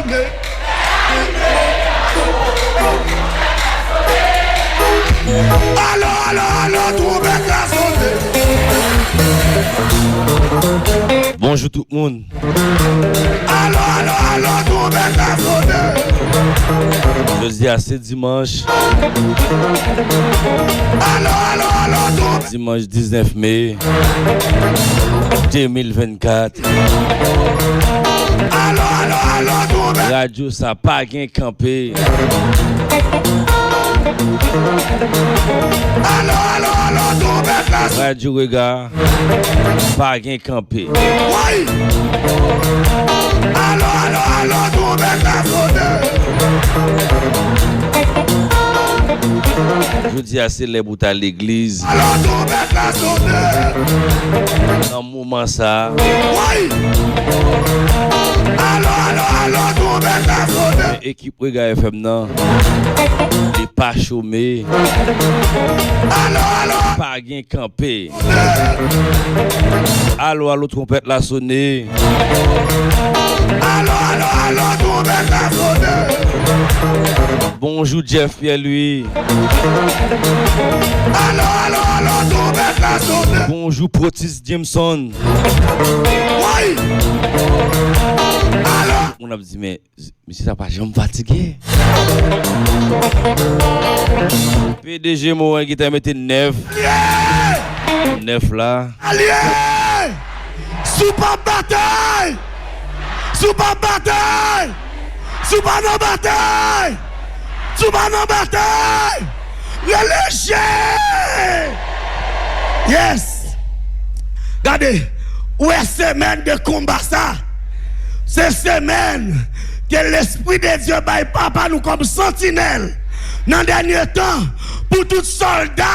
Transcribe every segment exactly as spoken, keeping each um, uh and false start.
Alo, alo, alo, twonpèt la sonnen. Bonjou tout moun. Alo, alo, alo, twonpèt la sonnen. Jodi a se dimanch. Alo, alo, alo, twonpèt. Dimanch diznèf me de mil vennkat. Alo, alo, alo, twonpèt. Radyo sa pa gen kanpe. Alo, alo, alo, twonpèt la. Radyo Rega pa gen kanpe. Woy! Alo, alo, alo, twonpèt la sonnen. Jodi a se lè pou ta legliz. Alo, twonpèt la sonnen. Nan moman sa. Woy! Alo, alo, alo, twonpèt la sonnen. Men ekip Rega F M nan, li pa chome. Alo, alo. Pa gen kanpe. Alo, alo, twonpèt la sonnen. Alo, alo, alo, twonpèt la sonnen. Bonjou, Jeff Pierre Louis. Alo, alo, alo, twonpèt la sonnen. Bonjou, Protis Jameson. Woy! Alo! Moun ap di, men, mesye sa pa janm fatige. P D G Morin ki te mete nèf. Yeah! Nèf la. Alye! Si w p ap batay! Si w p ap batay! Si w pa nan batay! Si w pa nan batay! Rele je! Yes! Gade, ou wè semèn de konba sa, se semèn ke Lespri de Dye bay papa nou kòm santinèl nan dènye tan pou tout sòlda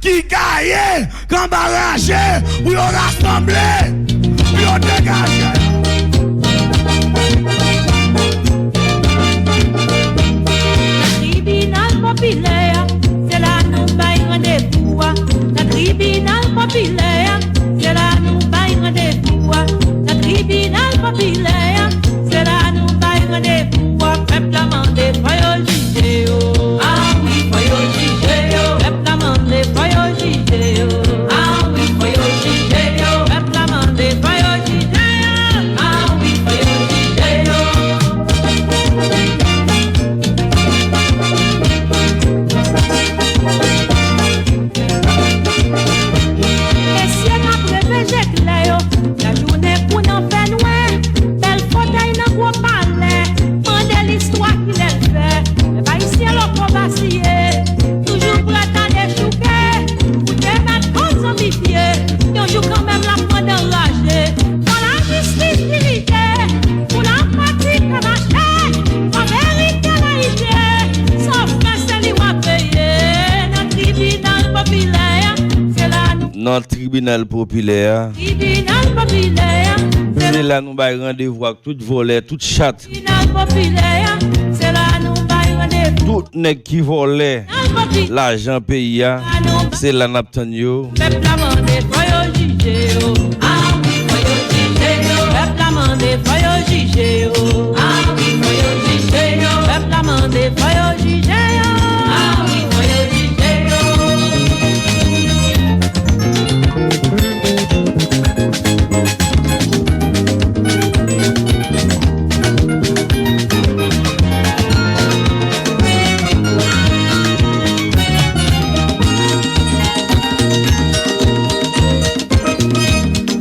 ki gaye, k anba raje, pou yo rasanble, pou yo degaje. Nan tribinal popilè a, se la nou bay randevou a. Nan tribinal popilè a, se la nou bay randevou a. Nan tribinal popilè a, se la nou bay randevou a. Pèp la mande fò yo jije yo. A wi, fò yo jije yo. Pèp la mande fò yo jije yo. A wi, fò yo jije yo. Pèp la mande fò yo jije yo. A wi, fò yo jije yo. Mesye k ap reve je klè yo, lajounen kou nan fènwè, bèl fotèy nan gwo palè, mande listwa kilè l fè. Pèp ayisyen loko vasiye, toujou prèt a dechouke, pou te mèt kò zanmi pye, yon jou kanmenm l ap mande anraje. Fò lajistis dirije, pou lapratik ka mache, fò verite layite, sa w fè se li w ap peye. Nan tribinal popilè a, se la nou Nan tribinal popilè a, Tribinal popilè a, se se la nou bay randevou ak tout vòlè, tout chat, tribinal popilè a, se la nou bay randevou. Tout nèg ki vòlè Tribinal popilè lajan peyi a, a nou se la n ap tann yo. Pèp la mande fò yo jije yo. A wi, fò yo jije yo. Pèp la mande fò yo jije yo. A wi, fò yo jije yo. Pèp la mande fò yo jije yo. A wi, fò yo jije yo.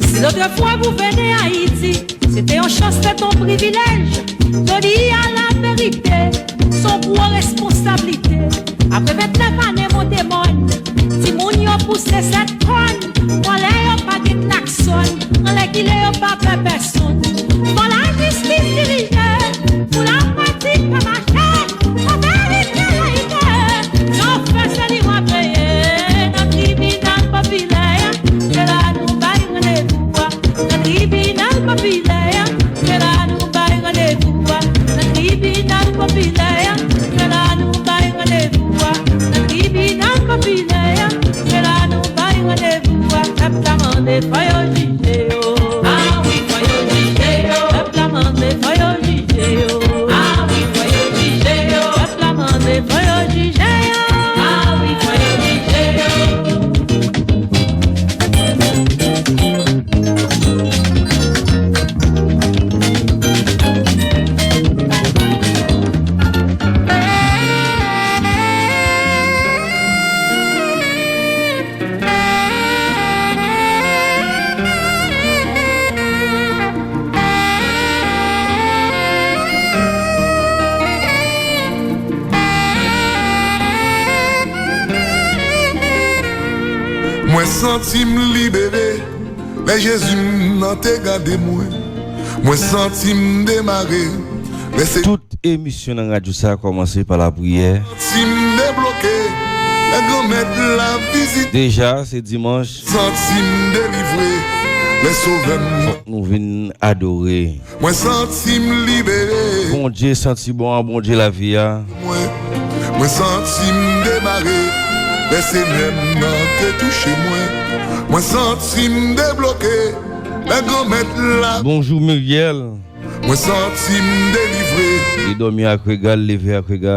Si lòtrefwa gouvène Ayiti se te yon chans, se te yon privilèj, jodi a, laverite, se yon gwo responsablite. Apre vennèf ane monte mòn, timoun yo pouse sèt kòn, vòlè yo pa gen klaksòn, anlè kile yo pa pè pèsonn. Fò lajistis dirije, pou lapratik ka mache, fò verite layite, sa w fè se li w ap peye. Nan tribinal popilè a, se la nou bay randevou a. Nan tribinal popilè a, se la nou bay randevou. Santi m libere, lè Jezi m nan te gade mwen. Mwen santi m demare, lè se Tout emisyon nan radyo sa a kòmanse pa lapriyè. Santi m debloke, lè Granmèt la vizite. Deja, se dimanch. Santi m delivre, lè Sovè m. Fòk nou vin adore. Mwen santi m libere. Bondye santi bon an, Bondye lavi a. Mwen, mwen santi m demare. Lè Senyè m nan te touche mwen. Mwen santi m debloke. Lè Granmèt la. Bonjou, Muriel. Mwen santi m delivre. Li dòmi ak rega, l leve ak rega.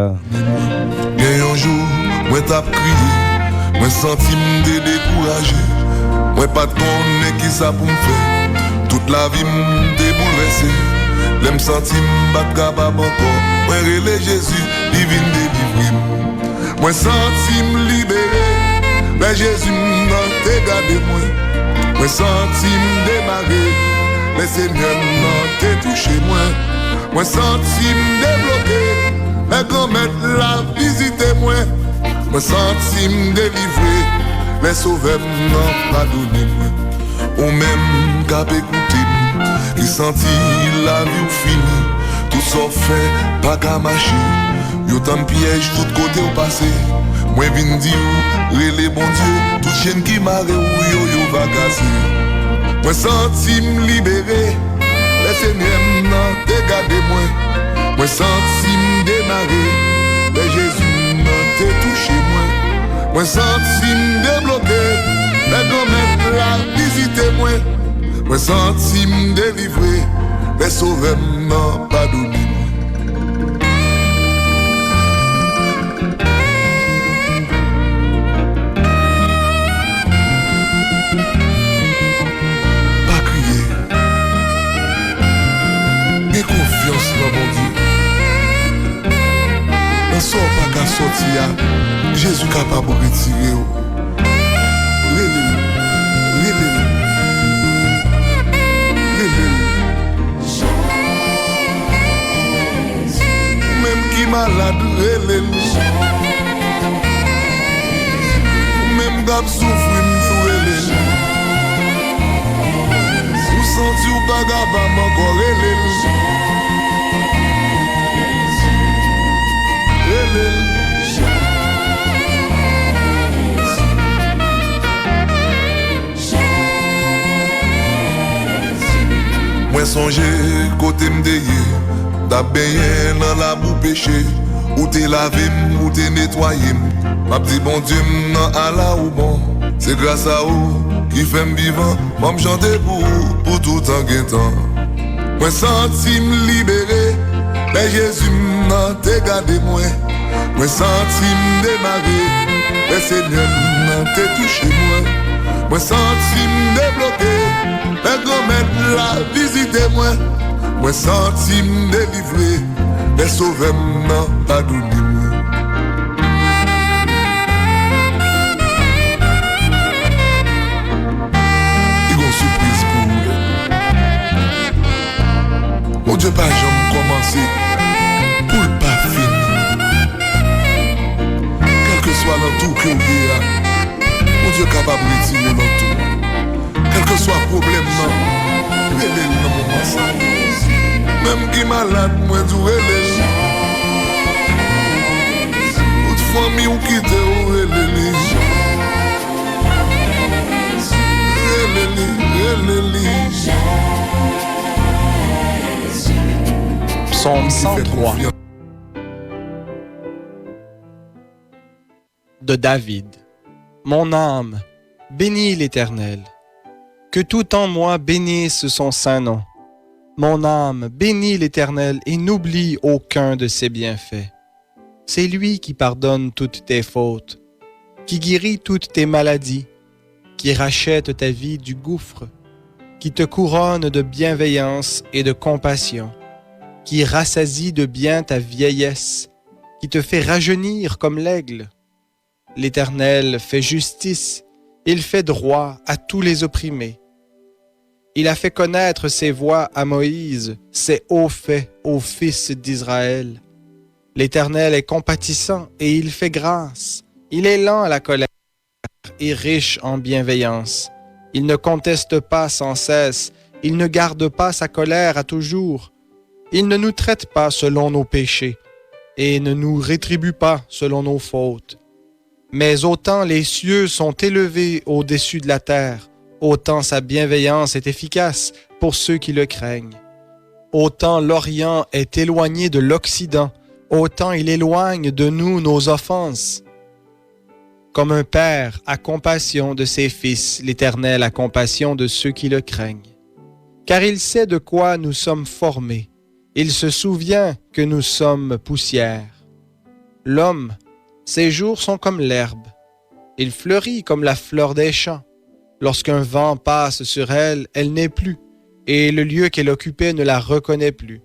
Gen yon jou, mwen t ap kriye, mwen santi m te dekouraje, mwen pa t konnen kisa pou m fè. Tout lavi m te boulvèse, lè m santi m pa t kapab ankò, mwen rele Jezi, li vin delivre m. Mwen santi m libere, lè Jezi m nan te gade mwen. Mwen santi m demare, lè Senyè m nan te touche mwen. Mwen santi m debloke, lè Granmèt la vizite mwen. Mwen santi m delivre, lè Sovè m nan padone mwen. Ou menm k ap ekoute m, ki santi lavi w fini, tout sa w fè pa ka mache, yo tann pyèj tout kote w pase. Mwen vin di w, rele Bondye, tout chèn ki mare w yo, yo va kase. Mwen santi m libere, lè Senyè m nan te gade mwen. Mwen santi m demare, lè Jezi m nan te touche mwen. Mwen santi m debloke, lè Granmèt la vizite mwen. Mwen santi m delivre, lè Sovè m nan padone mwen. Pa kriye. Gen konfyans nan Bondye. Nan sa w pa ka sòti a, Jezi kapab retire w. Rele l. Rele l. Rele l. Ou menm ki malad, rele l. Ou menm k ap soufri, m di w rele l. Ou santi w pa kapab ankò, rele l. Rele l. Mwen sonje kote m te ye, m t ap benyen nan labou peche. Ou te lave m, ou te netwaye m. M ap di Bondye m nan ala ou bon. Se gras a ou ki fè m vivan. Ban m chante pou ou, pou toutan gen tan. Mwen santi m libere, lè Jezi m nan te gade mwen. Mwen santi m demare, lè Senyè m nan te touche mwen. Mwen santi m debloke, lè Granmèt la vizite mwen. Mwen santi m delivre, lè Sovè m nan padone mwen. Li gon sipriz pou ou. Bondye pa janm kòmanse pou l pa fini. Kèlkeswa nan tou ke w ye a, Bondye kapab retire w nan tou. Kèlkeswa pwoblèm nan, rele l nan moman sa. Menm ki malad, mwen di w rele l. Tout fanmi w kite w, rele li. Rele li, rele li. Psaume cent trois. De David. Mon âme, bénis l'Éternel. Que tout en moi bénisse son saint nom. Mon âme, bénis l'Éternel et n'oublie aucun de ses bienfaits. C'est lui qui pardonne toutes tes fautes, qui guérit toutes tes maladies, qui rachète ta vie du gouffre, qui te couronne de bienveillance et de compassion, qui rassasie de bien ta vieillesse, qui te fait rajeunir comme l'aigle. L'Éternel fait justice, il fait droit à tous les opprimés. Il a fait connaître ses voies à Moïse, ses hauts faits aux fils d'Israël. L'Éternel est compatissant et il fait grâce. Il est lent à la colère et riche en bienveillance. Il ne conteste pas sans cesse, il ne garde pas sa colère à toujours. Il ne nous traite pas selon nos péchés et ne nous rétribue pas selon nos fautes. Mais autant les cieux sont élevés au-dessus de la terre, autant sa bienveillance est efficace pour ceux qui le craignent. Autant l'Orient est éloigné de l'Occident, autant il éloigne de nous nos offenses. Comme un père a compassion de ses fils, l'Éternel a compassion de ceux qui le craignent. Car il sait de quoi nous sommes formés. Il se souvient que nous sommes poussière. L'homme, ses jours sont comme l'herbe. Il fleurit comme la fleur des champs. Lorsqu'un vent passe sur elle, elle n'est plus, et le lieu qu'elle occupait ne la reconnaît plus.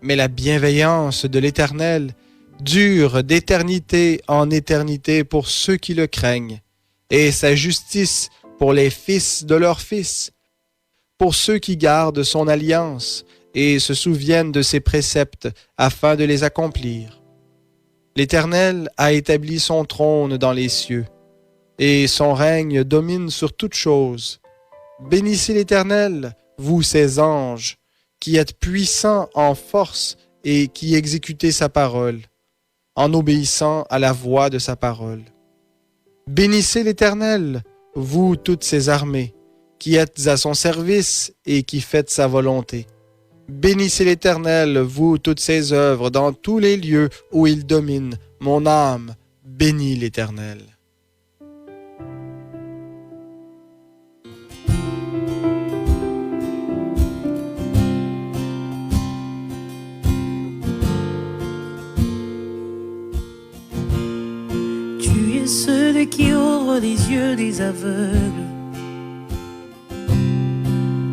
Mais la bienveillance de l'Éternel dure d'éternité en éternité pour ceux qui le craignent, et sa justice pour les fils de leurs fils, pour ceux qui gardent son alliance et se souviennent de ses préceptes afin de les accomplir. L'Éternel a établi son trône dans les cieux, et son règne domine sur toute chose. Bénissez l'Éternel, vous ses anges, qui êtes puissants en force et qui exécutez sa parole, en obéissant à la voix de sa parole. Bénissez l'Éternel, vous toutes ses armées, qui êtes à son service et qui faites sa volonté. Bénissez l'Éternel, vous toutes ses œuvres, dans tous les lieux où il domine. Mon âme, bénis l'Éternel. Tu es celui qui ouvre les yeux des aveugles.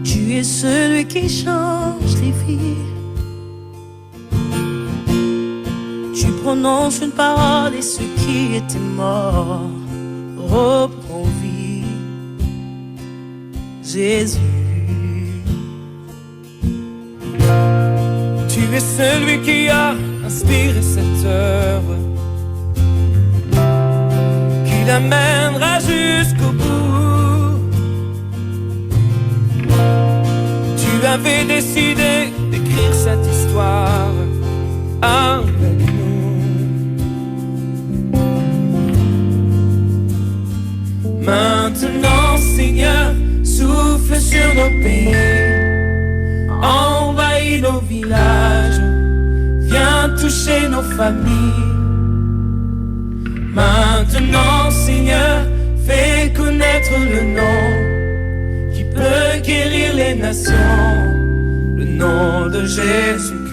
Tu es celui qui change les vies. Tu prononces une parole et ceux qui étaient morts reprend vie. Jésus. Tu es celui qui a inspiré cette œuvre, qui l'amènera jusqu'au bout. Tu avais décidé d'écrire cette histoire avec nous. Maintenant, Seigneur, souffle sur nos pays, envahis nos villages, viens toucher nos familles. Maintenant, Seigneur, fais connaître le nom qui peut guérir les nations, le nom de Jésus-Christ.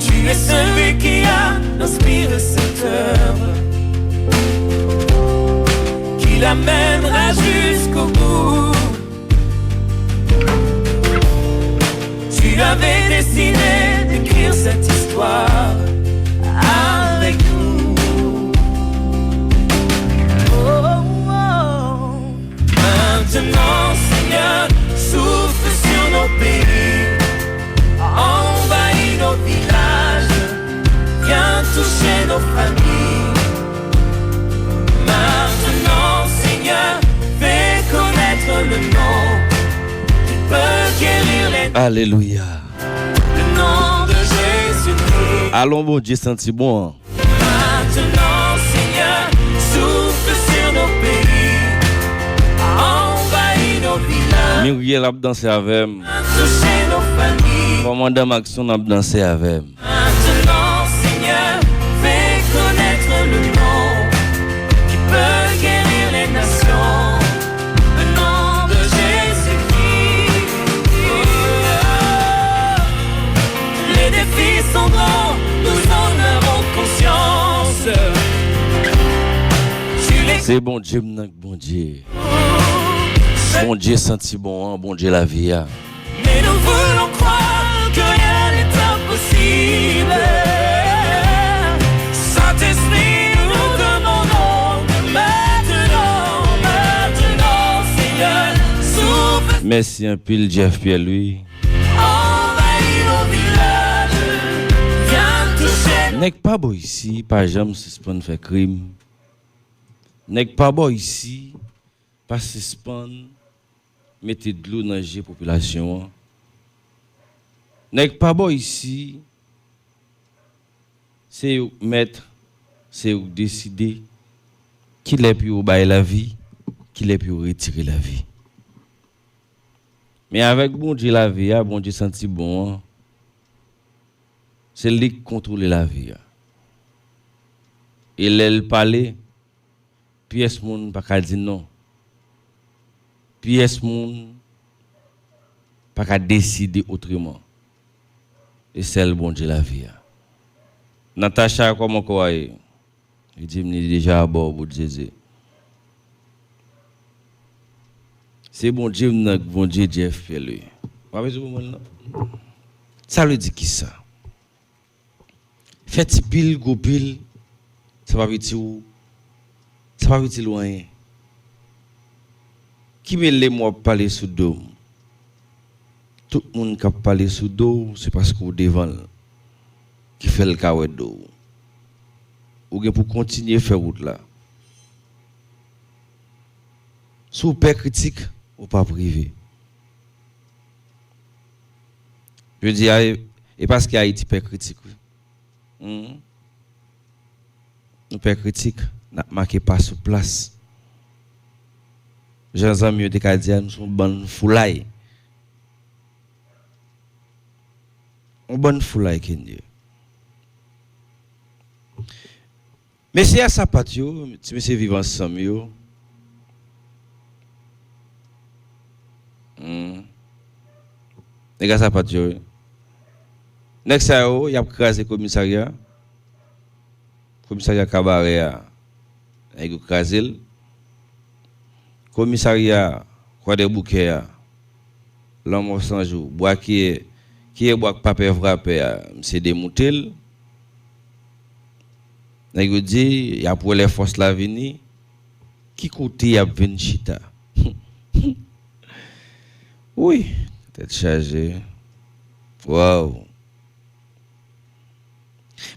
Tu es celui qui a inspiré cette œuvre, qui l'amènera jusqu'au bout. Tu avais décidé d'écrire cette histoire avec nous. Oh, oh. Maintenant, Seigneur, souffle sur nos pays, envahis nos villages, viens toucher nos familles. Maintenant, Seigneur, fais connaître le nom qui peut guérir les... Alelouya. Le nom de Jésus-Christ. Alon Bondye santi bon an. Maintenant, Seigneur, souffle sur nos pays, envahis nos villages. Muriel ap danse avè m. Toucher nos familles. Kòmandan Maxon ap danse avè m. Maintenant, Seigneur, fais connaître le nom qui peut guérir les nations. Le nom de Jésus-Christ. Les défis sont grands, nous en avons conscience. Tu les... Se Bondye m nan k Bondye. Bondye santi bon an, Bondye lavi a. Mais nous voulons croire que rien n'est impossible. Saint-Esprit, nous demandons de maintenant Mèsi anpil, Jeff Pierre Louis. Nèg pa bò isi pa janm sispann fè krim. Nèg pa bò isi pa sispann mete dlo nan je popilasyon an. Nèg pa bò isi, se yo k mèt, se yo k deside kilè pou yo bay lavi, kilè pou yo retire lavi. Men avèk Bondye lavi a, Bondye santi bon an, se li k kontwole lavi a. E lè l pale, pyès moun pa ka di non. Pyès moun pa ka deside otreman. E sèl Bondye lavi a. Natacha, kòman kò a ye? Li di m li deja abò bout zeze. Se Bondye m nan, Bondye Jeff Pierre Louis. W ap di pou mwen non. Sa vle di kisa? Fè ti pil, gwo pil, sa p ap itil ou, sa p ap itil ou anyen. Ki mele m w ap pale sou do m? Tout moun k ap pale sou do w, se paske w devan l ki fè l ka wè do w. Ou gen pou kontinye fè wout la. Si w pè kritik, ou p ap rive. Jodi a, e, e paske Ayiti pè kritik, wi. Hmm. Nou pè kritik, n ap make pa sou plas. Jan zanmi yo te ka di a, nou se yon bann foulay. Yon bann foulay, Kendy. Mesye a sapat yo, ti mesye viv ansanm yo. Hmm. Nèg a sapat yo, wi. Nèg sa yo, y ap kraze komisarya. Komisarya Kabarè a, nèg yo kraze l. Komisarya Kwadèboukè a, Lanmò San Jou, bwa kiyè, kiyè bwa k pa pè vrapè a, misye demoute l. Nèg yo di, y ap wè lè fòs la vini, ki kote y ap vin chita. Wi, tèt chaje. Waw.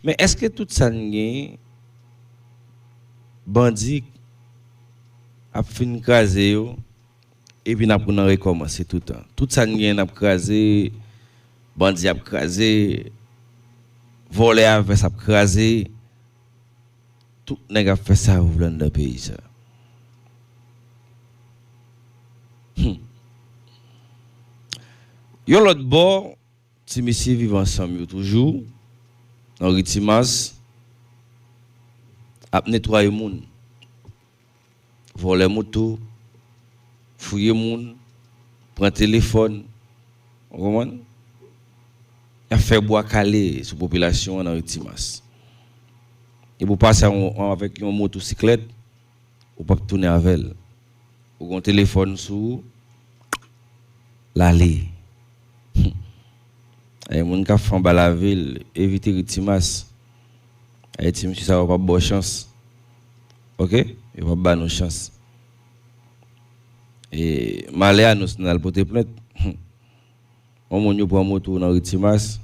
Men èske tout sa n genyen, bandi ap fin kraze yo, epi n ap nan rekòmanse toutan? Tout sa n genyen n ap kraze, bandi ap kraze, vòlè a vès ap kraze, tout nèg ap fè sa yo vle anndan peyi sa. Hmm. Yon lòt bò, ti mesye viv ansanm yo toujou, nan Ritimas, ap netwaye moun. Vòlè moto, fouye moun, pran telefòn, ou konprann? Y ap fè bwa kale sou popilasyon an nan Ritimas. Epi w pase a yon, avèk yon motosiklèt, ou p ap tounen avè l. Ou gen yon telefòn sou ou, l ale. Ay, moun k ap fè anba lavil, evite Ritimas. Ay, ti mesye sa yo p ap ba w chans. Oke? Yo p ap ba nou chans. E malè a nou si n al pote plent. Yon moun yo pran moto nan Ritimas,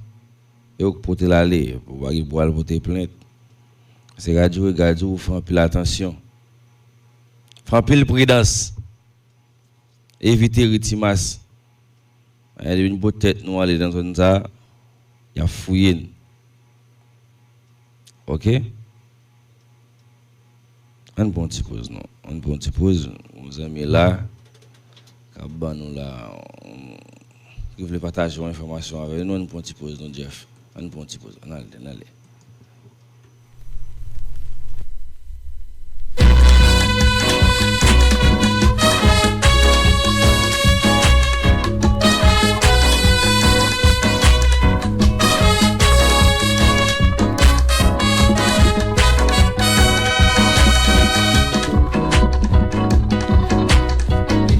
e yo k pote l ale, ou pa gen pou al pote plent. Se radyo e gadyo, ou fè anpil atansyon. Fè anpil pridans. Evite Ritimas. Depi n pot tèt nou ale nan zòn sa, y ap fouye n. Oke? Ann pran yon ti poz non. Ann pran yon ti poz. Yon zanmi la k ap ban nou la, ki vle pataje yon enfòmasyon avè nou. Ann pran yon ti poz non, Jeff. Ann pran yon ti poz. Ann ale, ann ale.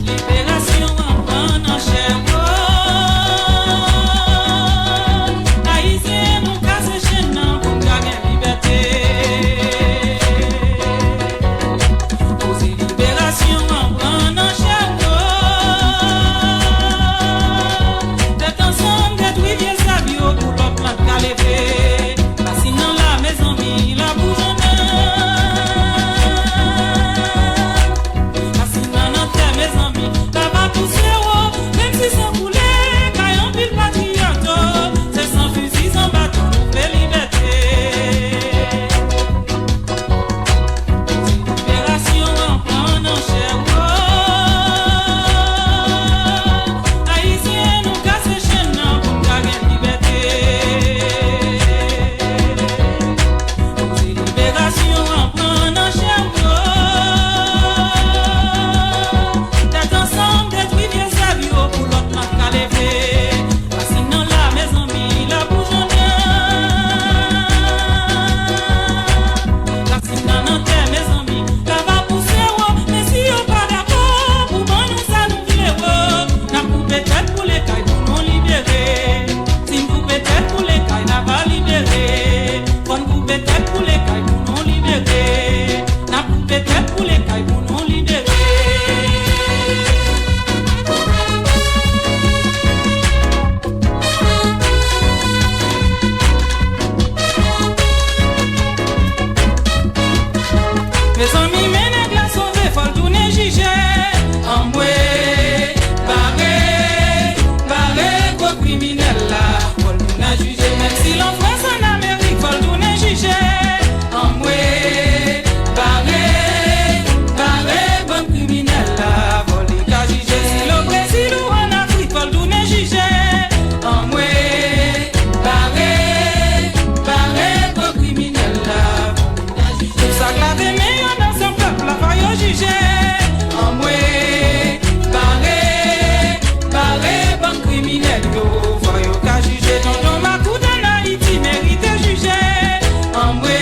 Liberasyon an pran nan chè mwen. Ayisyen, nou kase chenn nan. Mezanmi, men nèg la sove, fò l tounen jije. Anmwe, bare, bare gwo kriminèl la, fò l tounen jije. Menm si l an Frans, an Amerik, fò l tounen jije. Anmwe, bare, bare bann kriminèl la, fò l ka jije. Si l o Brezil ou an Afrik, fò l tounen jije. Anmwe, bare, bare gwo kriminèl la, fò l Tout sa k lave men yo nan san pèp la, fò yo jije. Anmwe, bare, bare bann kriminèl yo, fò yo ka jije. Tonton Makout an Ayiti merite jije. Anmwe,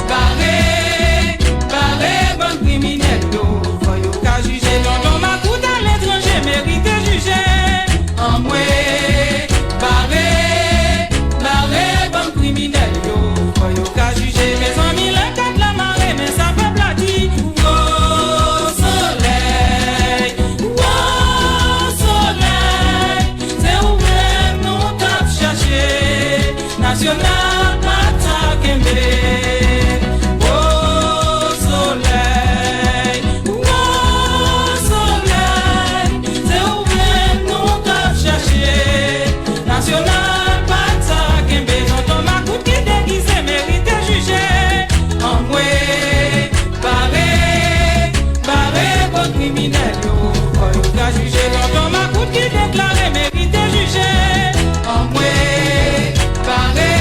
bare, bare bann kriminèl yo, fò yo ka jije. Tonton Makout aletranje merite jije. Anmwe, bare, bare bann kriminèl yo, fò yo ka jije. Mezanmi, lè kat la mare, men sa pèp la di. Gwo solèy, gwo solèy, se ou menm nou t ap chache. Nasyonal pa ta kenbe. Gwo solèy, gwo solèy, se ou menm nou t ap chache. Nasyonal pa ta kenbe. Tonton Makout ki degize merite jije. Anmwe, bare, bare gwo kriminèl yo, fò yo ka jije. Tonton Makout ki deklare merite jije. Anmwe, bare,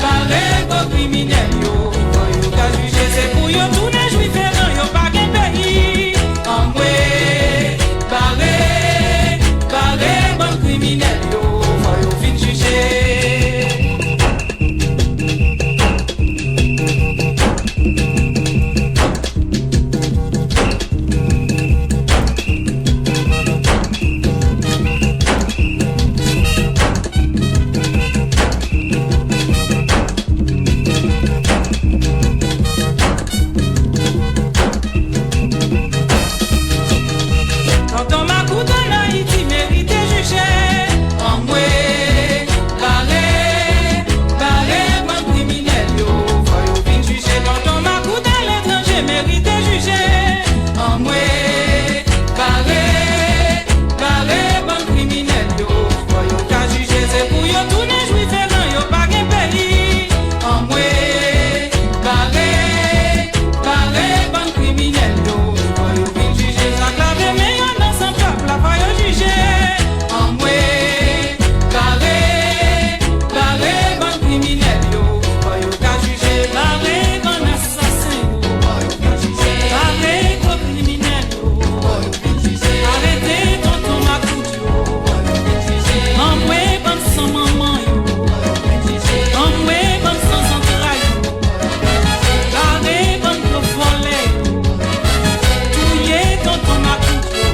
bare gwo kriminèl yo, fò yo ka jije. Se pou yo tounen jwi feran, yo pa gen peyi. Anmwe, bare, bare bann kriminèl yo, fò yo vin jije. Tonton Makout an Ayiti merite jije. Anmwe, bare, bare bann kriminèl yo, fò yo vin jije. Tonton Makout aletranje merite jije. Anmwe, bare, bare bann kriminèl yo, fò yo ka jije. Se pou yo tounen jwi feran, yo pa gen peyi. Anmwe, bare, bare bann kriminèl yo, fò yo vin jije. Sa k lave men yo nan san pèp la, fò yo jije. Anmwe, bare, bare bann kriminèl yo, fò yo ka jije. Bare bann asasen yo, fò yo ka jije. Bare gwo kriminèl yo, fò yo vin jije. Arete tonton Makout yo, fò yo vin jije. Anmwe bann san manman yo, fò yo vin jije. Anmwe bann san zantray yo, bare bann gwo vòlè yo, touye tonton Makout yo.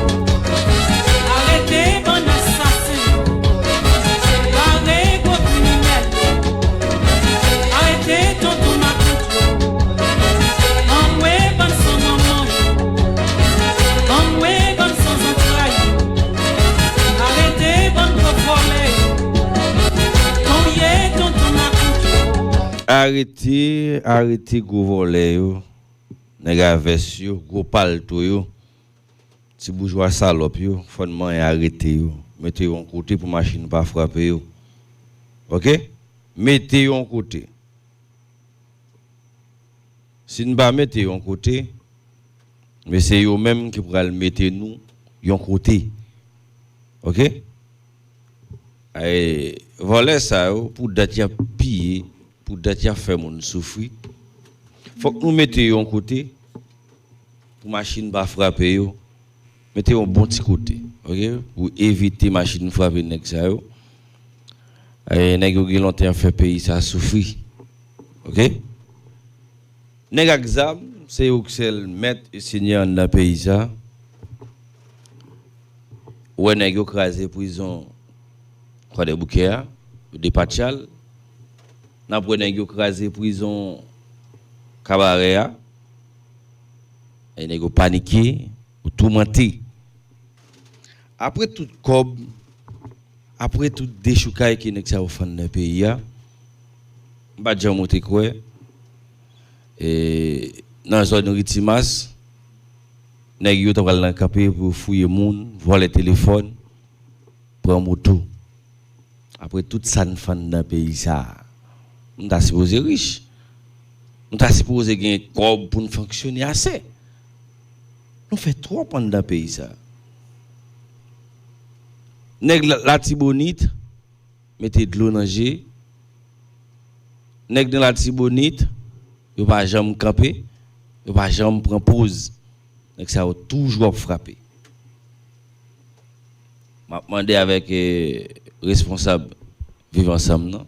Arete bann asasen yo. Bare gwo kriminèl yo. Arete tonton Makout yo. Anmwe bann san manman yo. Anmwe bann san zantray yo. Arete bann gwo vòlè yo. Touye tonton Makout yo. Arete, arete gwo vòlè yo. Nèg a vès yo, gwo palto yo. Ti boujwa salòp yo, fò n manyen arete yo. Mete yo yon kote pou machin pa frape yo. Oke? Mete yo yon kote. Si n pa mete yo yon kote, men se yo menm ki pral mete nou yon kote. Oke? E, vòlè sa yo, pou dat y ap piye, pou dat y ap fè moun soufri, fòk nou mete yo yon kote pou machin pa frape yo. Mete yo yon bon ti kote, oke? Pou evite machin frape nèg sa yo. E, nèg yo gen lontan y ap fè peyi sa soufri. Oke? Nèg ak zam, se yo k sèl mèt e senyè anndan peyi sa. Ou wè nèg yo kraze prizon Kwadèboukè a, yo depatcha l. N ap wè nèg yo kraze prizon Kabarè a. E nèg yo panike, yo toumante. Apre tout kòb, apre tout dechoukay ke nèg sa yo fann nan peyi a, m pa t janm ou te kwè, e, nan zòn Ritimas, nèg yo ta pral nan kanpe pou yo fouye moun, vòlè telefòn, pran moto. Apre tout sa n fè anndan peyi sa a, nou ta sipoze rich. Nou ta sipoze gen kòb pou n fonksyone ase. Nou fè twòp anndan peyi sa a. Nèg La-, Latibonit mete dlo nan je. Nèg nan Latibonit, yo pa janm kanpe, yo pa janm pran poz. Nèg sa yo toujou ap frape. M ap mande avèk, eh, responsab Viv Ansanm nan,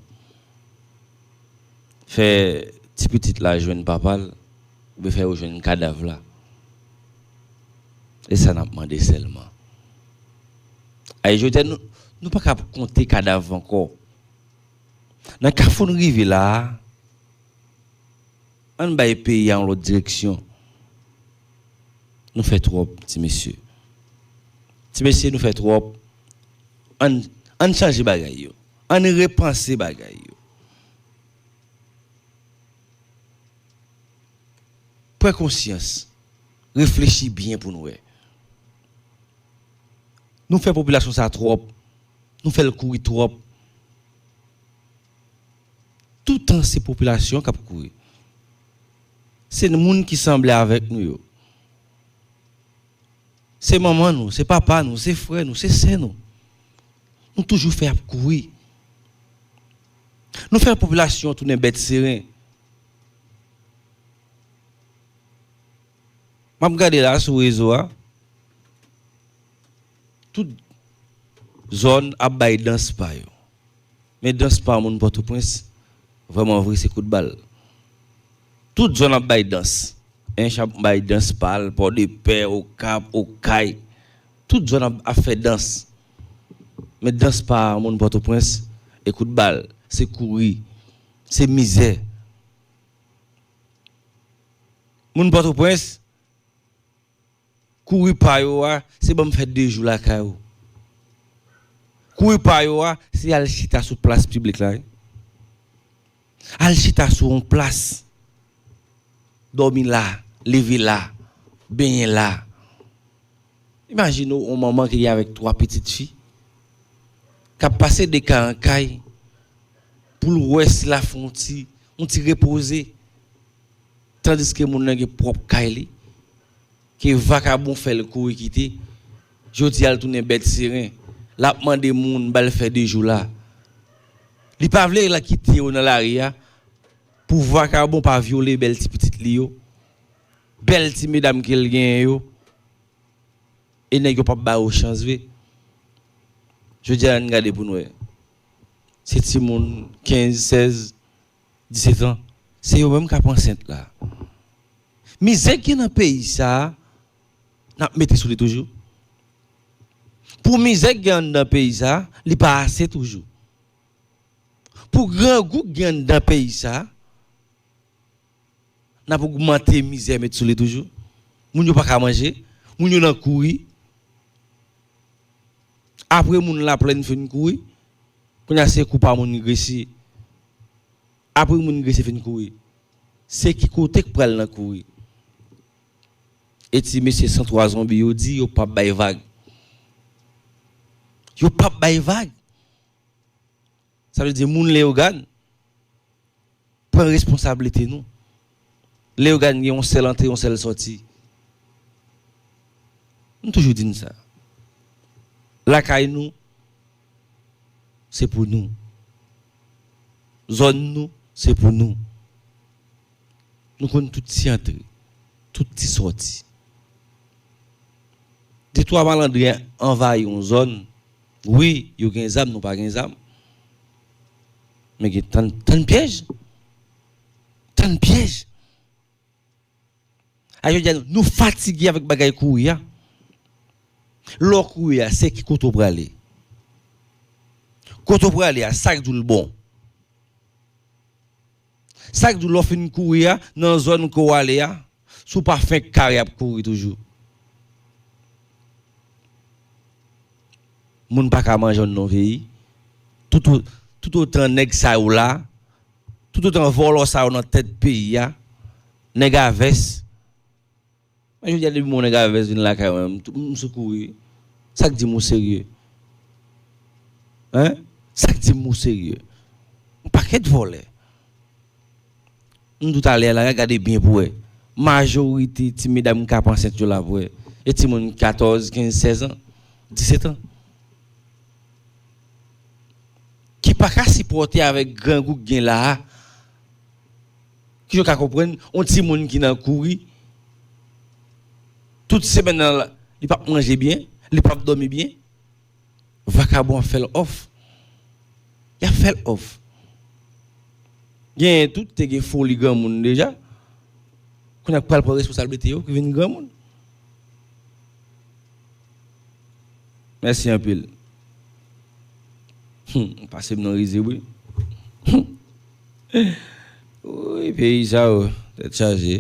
fè ti pitit la jwenn papa l, oubyen fè yo jwenn kadav la. E sa n ap mande sèlman. Ay, jodi a, nou, nou pa ka ap konte kadav ankò. Nan kafou n rive la a, ann bay peyi a yon lòt direksyon. Nou fè twòp, ti mesye. Ti mesye, nou fè twòp. Ann, ann chanje bagay yo. Ann repanse bagay yo. Pran konsyans. Reflechi byen pou n wè. Nou fè popilasyon sa twòp. Nou fè l kouri twòp. Toutan se popilasyon k ap kouri. Se moun ki sanble avèk nou yo. Se manman nou, se papa nou, se frè nou, se sè nou. Nou toujou fè y ap kouri. Nou fè popilasyon tounen bèt seren. M ap gade la sou rezo a, tout zòn ap bay dans pa yo. Men dans pa moun Pòtoprens, vrèman vre, se kout bal. Tout zòn ap bay dans. Ench ap bay dans pa l, Pòdepè, Okap, Okay. Tout zòn ap, ap fè dans. Men dans pa moun Pòtoprens, e kout bal, se kouri, se mizè. Moun Pòtoprens, kouri pa yo a, se ban m fè de jou lakay ou. Kouri pa yo a, se al chita sou plas piblik la, wi. Al chita sou yon plas. Dòmi la, leve la, benyen la. Imajine w yon manman ki gen avèk twa pitit fi, k ap pase de kay an kay, pou l wè si l a fè yon ti, yon ti repoze. Tandiske moun nan gen pwòp kay li, ke vakabon fè l kouri kite, jodi a l tounen bèt seren, l ap mande moun ba l fè de jou la. Li pa vle l kite yo nan lari a, pou vakabon pa vyole bèl ti pitit li yo, bèl ti medam ke l genyen yo, e nèg yo p ap ba yo chans vre. Jodi a, ann gade pou n wè. Se timoun kenz, sèz, disèt an, se yo menm k ap ansent la. Mizè k gen nan peyi sa a, n ap mete sou li toujou. Pou mizè k gen anndan peyi sa a, li pa ase toujou. Pou grangou k gen anndan peyi sa a, n ap ogmante mizè met sou li toujou. Moun yo pa ka manje, moun yo nan kouri. Apre moun Laplèn fin kouri, kounye a se kou pa moun Gresye. Apre moun Gresye fin kouri, se ki kote k pral nan kouri? E ti mesye san twa zonbi yo di yo p ap bay vag. Yo p ap bay vag. Sa vle di moun Leyogàn, pran responsablite nou. Leyogàn gen yon sèl antre, yon sèl sòti. M toujou di n sa. Lakay nou, se pou nou. Zòn nou, se pou nou. Nou konn tout ti antre, tout ti sòti. De twa malandren anvayi yon zòn. Wi, yo gen zam, nou pa gen zam. Men gen tann, tann pyèj. Tann pyèj. A jodi a, nou fatige avèk bagay kouri a. Lè w kouri a, se ki kote w prale? Kote w prale a, sa k di w l bon? Sa k di w lè w fin kouri a, nan zòn ke w ale a, si w pa fenk kare ap kouri toujou? Moun pa ka manje w nan yon peyi. Tout o-, tout otan nèg sa yo la, tout otan vòlò sa yo nan tèt peyi a, nèg a vès, Men jodi a depi mwen nèg avès vin lakay mwen, m, m sou kouri. Sa k di m ou serye? Hein? Sa k di m ou serye? Yon pakèt vòlè. M di w talè a la, gade byen pou wè. Majorite ti medam k ap ansent yo la pou wè. E timoun katòz, kenz, sèz an, disèt an. Ki pa ka sipòte avèk grangou k gen la a. Ki yo ka konprann, yon timoun ki nan kouri, tout semèn nan, li p ap manje byen, li p ap dòmi byen. Vakabon ap fè l òf. Y ap fè l òf. Genyen tout te gen foli granmoun deja. Kounye a pral pran responsablite yo ki vin granmoun. Mèsi anpil. Hum, pase m nan rizib wi. Wi, peyi sa yo, tèt chaje.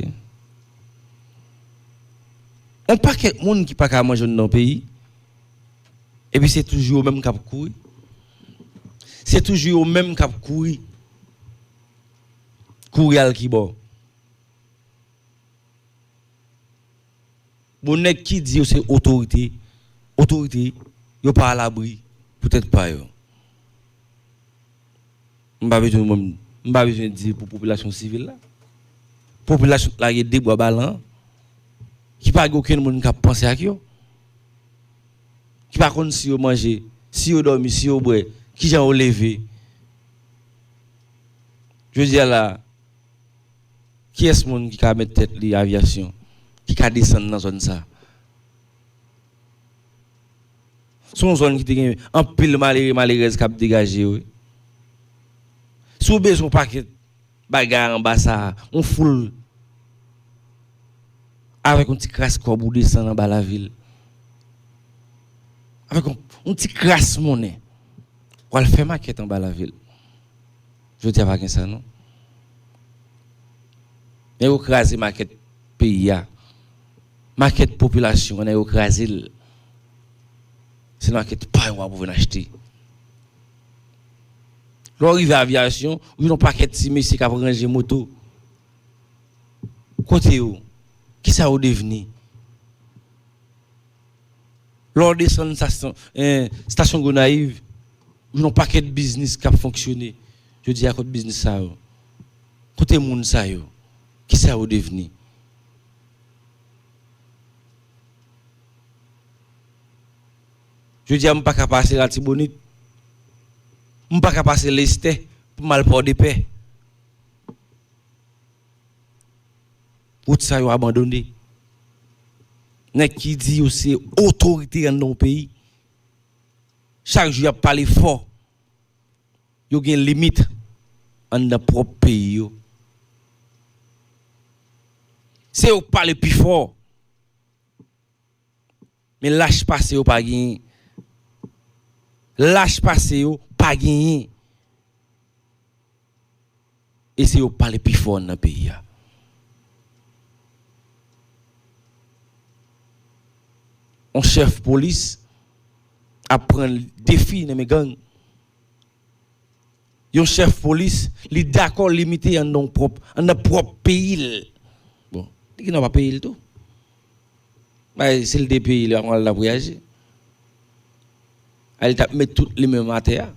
Yon pakèt moun ki pa ka manje anndan peyi. Epi se toujou yo menm k ap kouri. Se toujou yo menm k ap kouri. Kouri al kibò? Bon, nèg ki di yo se otorite, otorite, yo pa alabri pou tèt pa yo. M pa bezwen, mwen, m pa bezwen di pou popilasyon sivil la. Popilasyon k lage de bwa balan an, ki pa gen okenn moun k ap panse ak yo, ki pa konn si yo manje, si yo dòmi, si yo bwè, kijan yo leve. Jodi a la, kiyès moun ki ka met tèt li avyasyon, ki ka desann nan zòn sa? Se yon zòn ki te gen anpil malere, malerèz k ap degaje yo, wi. Si w bezwen yon pakèt bagay anba sa a, yon foul avèk yon ti kras kòb ou desann anba lavil. Avèk yon, yon ti kras monnen, w al fè makèt anba lavil. Jodi a pa gen sa non. Nèg yo kraze makèt peyi a. Makèt popilasyon an, nèg yo kraze l. Se nan makèt pa yo w ap vin achte. Lè w rive avyasyon, ou jwenn yon pakèt ti mesye k ap ranje moto. Kote yo? Kisa yo devni? Lè w desann stasyon, eh, stasyon Gonayiv, ou jwenn yon pakèt biznis k ap fonksyone. Jodi a, kote biznis sa yo? Kote moun sa yo? Kisa yo devni? Jodi a, m pa ka pase Latibonit. M pa ka pase Lestè pou m al Pòdepè. Wout sa yo abandone. Nèg ki di yo se otorite anndan yon peyi, chak jou y ap pale fò. Yo gen limit anndan pwòp peyi yo. Se yo k pale pi fò. Men lach pase yo pa genyen. Lach pase yo pa genyen. E se yo k pale pi fò nan peyi a. Yon chèf polis ap pran defi nan men gang. Yon chèf polis, li dakò limite anndan pwòp, anndan pwòp peyi l. Bon, li gen dwa pa peye l tou. Bay, si l te peye, li pa konn al la pou yaje. A, li t ap met tout li menm atè a.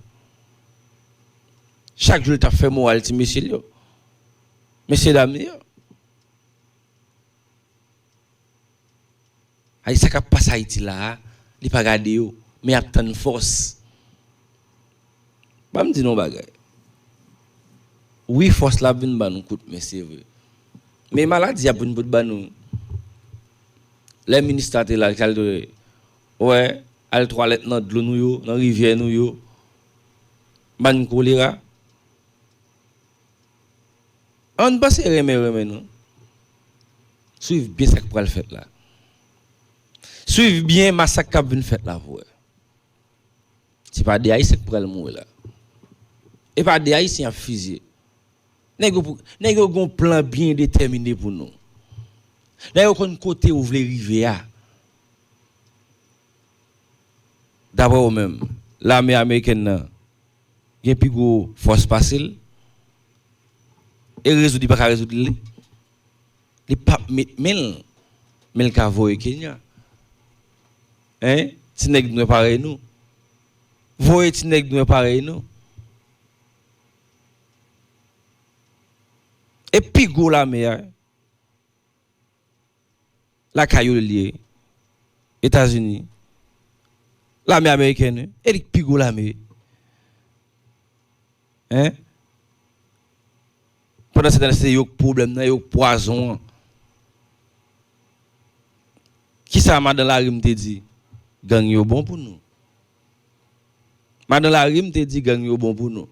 Chak jou, li t ap fè moral ti mesye l yo. Mesye dam li yo. Ay, sa k ap pase Ayiti la a, li pa gade yo, men y ap tann fòs. Ban m di nou yon bagay. Wi, fòs la ap vin ban nou kout men, se vre. Men maladi ap vin pot ban nou. Lè minis la te la, li t al, wè, al twalèt nan dlo nou yo, nan rivyè nou yo, ban n kolera. Ann panse renmen, renmen nou. Swiv byen sa k pral fèt la. Swiv byen masak k ap vin fèt la pou wè. Se pa de Ayisyen k pral mouri la. E pa de Ayisyen y ap fizye. Nèg yo pou, nèg yo gen yon plan byen detèmine pou nou. Nèg yo konn kote ou vle rive a. Daprè ou menm, lame amerikèn nan gen pi gwo fòs pase l? E rezoud li pa ka rezoud li? Li p ap met men l. Men l ka voye Kenya. Hein? Ti nèg nwè parèy nou. Voye ti nèg nwè parèy nou. E pi gwo lame a, lakay yo l ye. Etazini. Lame amerikèn, wi. E li k pi gwo lame. Hein? Pandan se tan, se yo k pwoblèm nan, yo k pwazon an. Kisa madan Larim te di? Gang yo bon pou nou. Madan Larim te di gang yo bon pou nou.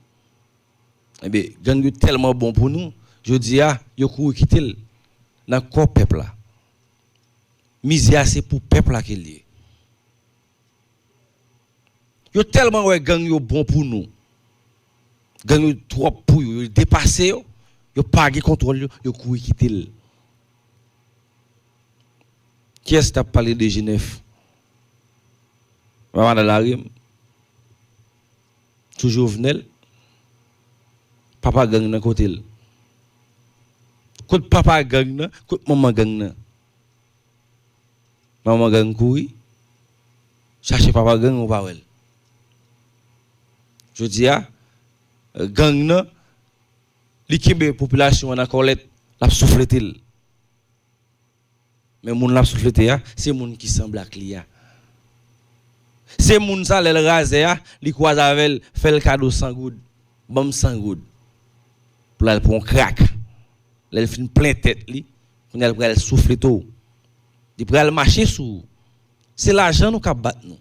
Ebyen, gang yo tèlman bon pou nou, jodi a, yo kouri kite l nan kò pèp la. Mizè a se pou pèp la ke l ye. Yo tèlman wè gang yo bon pou nou. Gang yo twòp pou yo, yo depase yo, yo pa gen kontwòl yo, yo kouri kite l. Kiyès t ap pale de G nèf? Madan Larim. Sou Jovenel. Papa gang nan kote l? Kot papa gang nan? Kot manman gang nan? Manman gang kouri chache papa gang, ou pa wè l. Jodi a, gang nan, li kenbe popilasyon an nan kòlèt, l ap souflete l. Men moun l ap souflete a, se moun ki sanble ak li a. Se moun sa, lè l razè a, li kwaze avè l, fè l kado san goud. Ban m san goud. Pou l al pran yon krak. Lè l fin plen tèt li, kounye a l pral souflete w. Li pral mache sou ou. Se lajan nou k ap bat nou.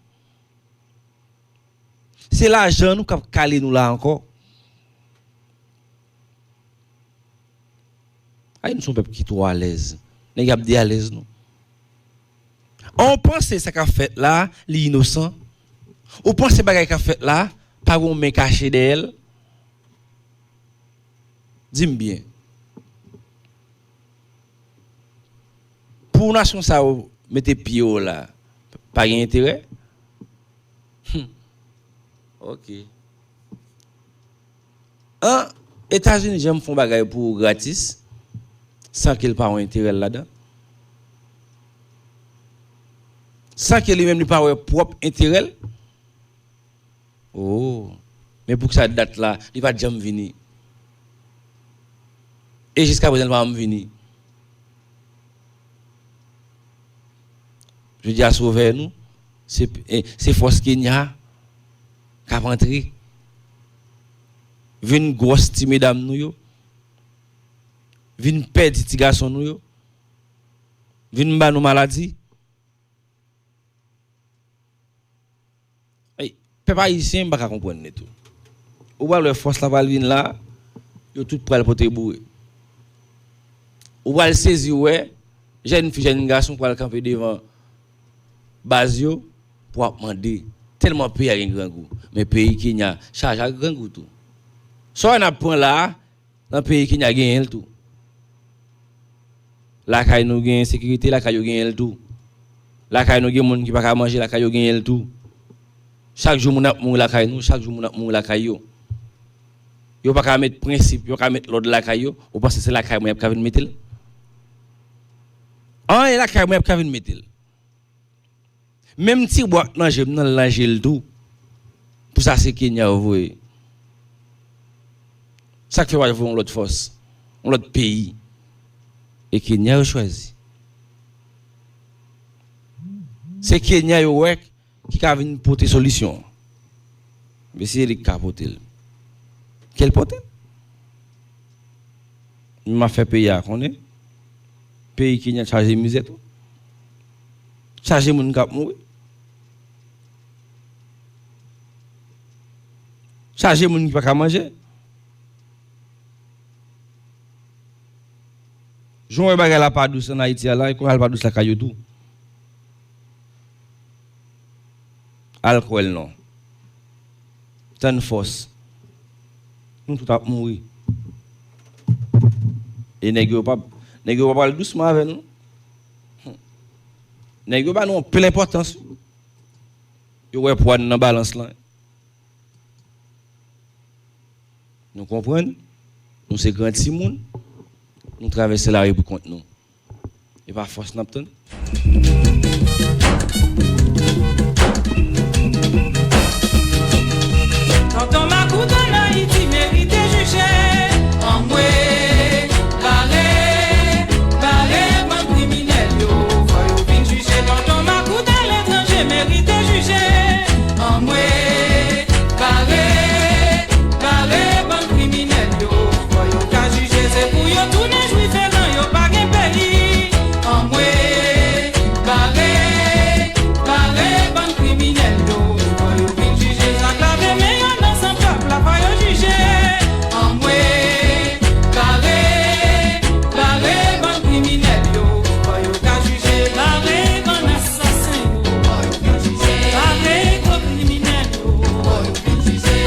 Se lajan nou k ap kale nou la ankò. Ay, nou se yon pèp ki twò alèz. Nèg y ap de alèz nou. An, ou panse sa k ap fèt la, li inosan? Ou panse bagay k ap fèt la, pa gen yon men kache dèyè l? Di m byen. Pou nasyon sa yo mete pye yo la, pa gen enterè? Hum. Ok. An, Etazini janm fè yon bagay pou ou gratis, san ke l pa wè enterè l ladan? San ke li menm li pa wè pwòp enterè l? Oh. Men poukisa dat la, li pa t janm vini? E jiskaprezan, li pa janm vini. Jodi a, sovè nou, se, eh, se fòs Kenya k ap antre. Vin gwòs ti medam nou yo. Vin pèdi ti gason nou yo. Vin ba nou maladi. Ey, pèp ayisyen, m pa ka konprann li tou. Ou pral wè fòs la pral vin la, yo tout pral pote boure. Ou pral sezi wè, jèn fi, jèn gason pral kanpe devan baz yo pou ap mande. Tèlman peyi a gen grangou. Men peyi Kenya chaje ak grangou tou. Sa w wè n ap pran la a, nan peyi Kenya genyen l tou. Lakay nou gen ensekirite, lakay yo genyen l tou. Lakay nou gen moun ki pa ka manje, lakay yo genyen l tou. Chak jou moun ap mouri lakay nou, chak jou moun ap mouri lakay yo. Yo pa ka met prensip, yo pa ka met lòd lakay yo, ou panse se lakay mwen y ap ka vin mete l? An, e lakay mwen y ap ka vin mete l. Menm ti bwa k nan je m nan, l nan je l tou. Pou sa, se Kenya yo voye. Sa k fè yo pa voye yon lòt fòs, yon lòt peyi? E Kenya yo chwazi. Se Kenya yo wè ki ka vin pote solisyon an. Men se li k ka pote l. Kè l pote l. M ap fè peyi a konnen. Peyi Kenya chaje mizè tou. Chaje moun k ap mouri. Chaje moun ki pa ka manje. Jan w wè bagay la pa dous ann Ayiti a la, e konsa l pa dous lakay yo tou. Al kwè l non. Tann fòs. Nou tout ap mouri. E nèg yo pa, nèg yo pa pral dousman avè nou. Nèg yo ba nou anpil enpòtans. Yo wè pwa n nan balans lan. Nou konprann? Nou se gran timoun. Nou travèse lari pou kont nou. E pa fòs n ap tann. Tonton Makout ann Ayiti merite jije. Anmwe, bare, bare bann kriminèl yo. Fò yo vin jije. Tonton Makout aletranje merite jije. Anmwe, bare, bare bann kriminèl yo. Fò yo ka jije, se pou yo tounen jwi feran, yo pa gen peyi. Anmwe, bare, bare bann kriminèl yo. Fò yo vin jije, sa k lave men yo nan san pèp la, fò yo jije. Anmwe, bare, bare bann kriminèl yo. Fò yo ka jije, bare bann asasen yo. Fò yo ka jije, bare gwo kriminèl yo.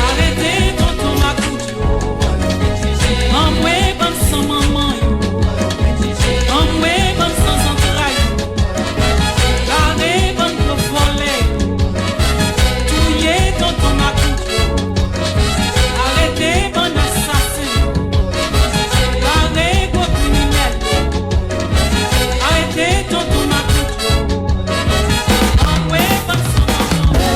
Arete tonton Makout yo. Anmwe bann san manman yo. Anmwe bann san zantray yo. Bare bann gwo vòlè yo. Touye tonton Makout yo. Arete bann asasen yo. Bare gwo kriminèl yo. Arete tonton Makout yo. Anmwe bann san manman yo.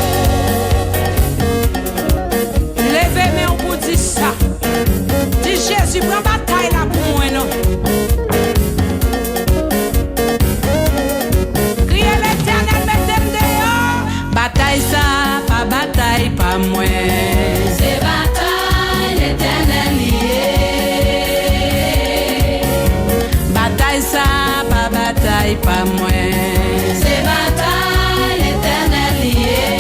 Leve men w pou di sa. Di, Jezi, pran batay la pou mwen non. Kriye, Letènèl, mete m deyò. Batay sa a pa batay pa mwen. Se batay Letènèl li ye. Batay sa a pa batay pa mwen. Se batay Letènèl li ye.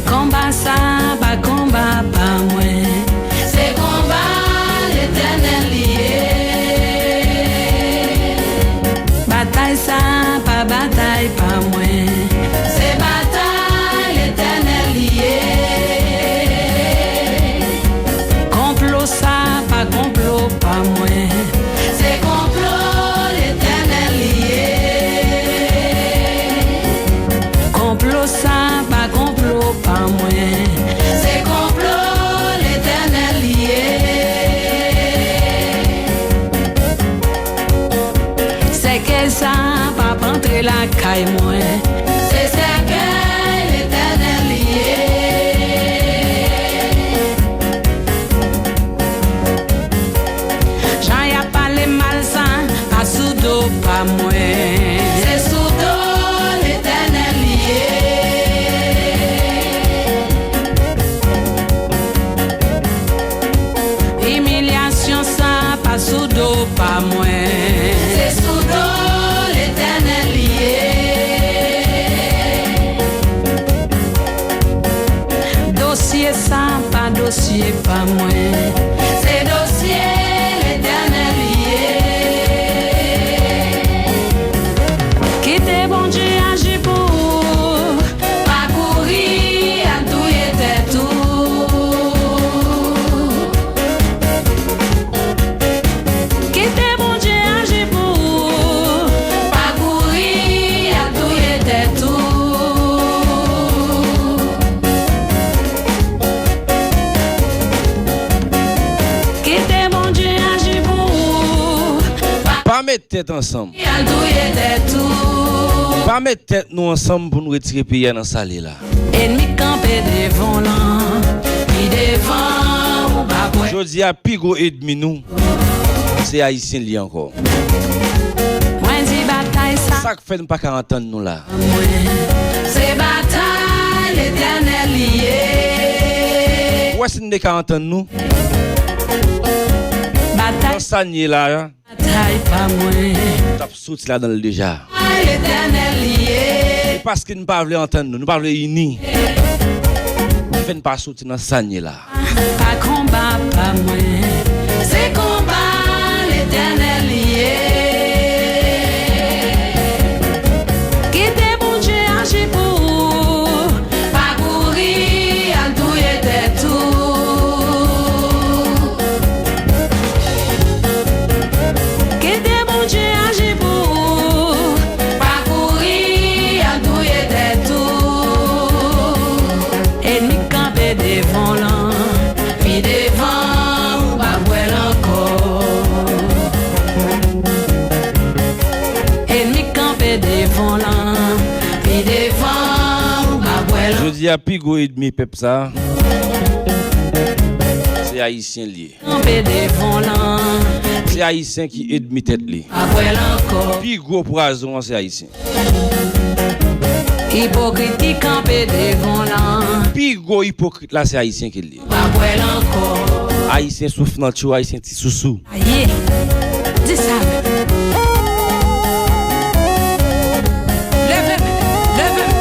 Konba sa a pa konba pa mwen. Se konba Letènèl li ye. Batay sa a pa batay pa mwen. Se batay Letènèl li ye. Konplo sa a pa konplo pa mwen. Se konplo Letènèl li ye. Konplo sa a pa konplo pa mwen. Se konplo Letènèl li ye. Sèkèy sa a p ap antre lakay mwen. Se sèkèy Letènèl li ye. Jan y ap pale mal sa, pa sou do pa mwen. Se sou do Letènèl li ye. Imilyasyon sa, pa sou do pa mwen. Se sou do Letènèl li ye. Dosye sa, pa dosye pa mwen. Se dosye Letènèl li ye. Kite Bondye aji pou ou. Pa kouri al touye tèt ou. Kite Bondye aji pou ou. Pa kouri al touye tèt ou. Kite Bondye aji pou ou. Pa met tèt ansanm. Pa met tèt nou ansanm pou nou retire peyi a nan sa l ye la. Enmi kanpe devan w lan, pi devan ou pa kwè. Jodi a, pi gwo enmi nou, se Ayisyen li ankò. Mwen di batay sa. Sa k fè n pa ka antann nou la? Mwen, se batay Letènèl li ye. Ou wè si n te ka antann nou? Batay. Nan sa n ye la a. Batay pa mwen. N t ap soti ladan l deja. Ay, Letènèl li ye. E paske n pa vle antann nou, nou pa vle ini, ki fè n pa soti nan sa n ye la. Pa konba pa mwen. Se konba Letènèl li ye. Kite Bondye aji pou ou. Pa kouri al touye tèt ou. Kite Bondye aji pou ou. Pa kouri al touye tèt ou. Enmi kanpe devan w lan, pi devan Ya pi gwo ènmi pèp sa, se Ayisyen l ye. Kanpe devan lan. Se Ayisyen ki ènmi tèt li. Pa kwè l ankò. Pi gwo pwazon an se Ayisyen. Ipokrit ki kanpe devan lan. Pi gwo ipokrit la se Ayisyen ki l ye. Pa kwè l ankò. Ayisyen souf nan tchou, Ayisyen ti sousou. Aye, di sa menm. Leve m, leve m,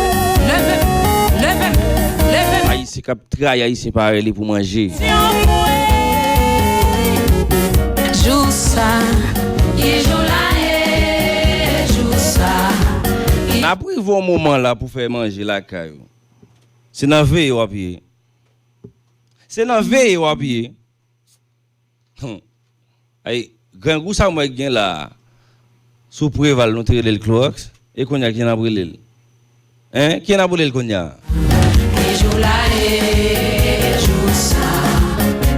leve m, leve m, leve m. Ayisyen k ap trayi Ayisyen parèy li pou manje. Jou sa, ki jou la ye, jou sa. N ap rive yon moman la pou fè manje lakay ou. Se nan veye w ap ye. Se nan veye w ap ye. Hum. Ay, grangou sa mwen gen la a, sou Preval nou te rele l Klowòks, e kounye a ki n ap rele l? Hein? Ki n ap rele l kounye a? Ki jou la ye, jou sa,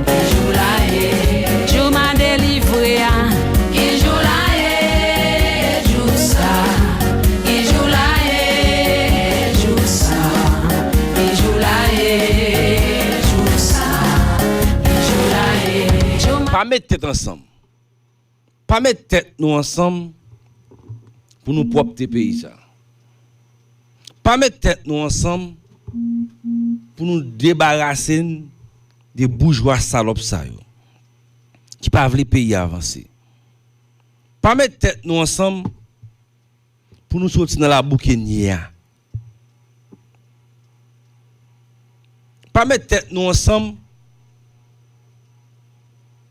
ki jou la ye, jou m a delivre a. Ki jou la ye, jou sa, ki jou la ye, jou sa, ki jou la ye, jou sa, ki jou la ye, jou m a Pa met tèt ansanm. Pa met tèt nou ansanm pou nou pwòpte peyi sa. Pa met tèt nou ansanm pou nou debarase n de boujwa salòp sa yo ki pa vle peyi a avanse. Pa met tèt nou ansanm pou nou soti nan labou ke n ye a. Pa met tèt nou ansanm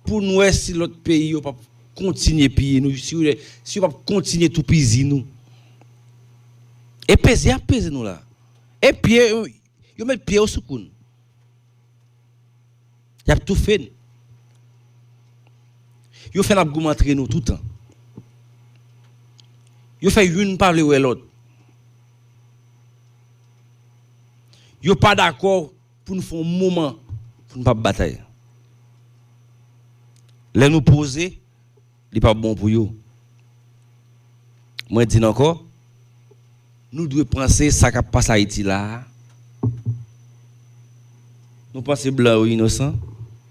pou n wè si lòt peyi yo p ap kontinye piye nou, si yo, si yo p ap kontinye toupizi nou. E peze y ap peze nou la. E pye, yo met pye yo sou kou n. Y ap toufe n. Yo fè n ap goumen antre nou toutan. Yo fè youn pa vle wè lòt. Yo pa dakò pou n fè yon moman pou n p ap batay. Lè nou poze, li p ap bon pou yo. Mwen di n ankò, nou dwe panse sa k ap pase Ayiti la a. Nou panse blan yo inosan?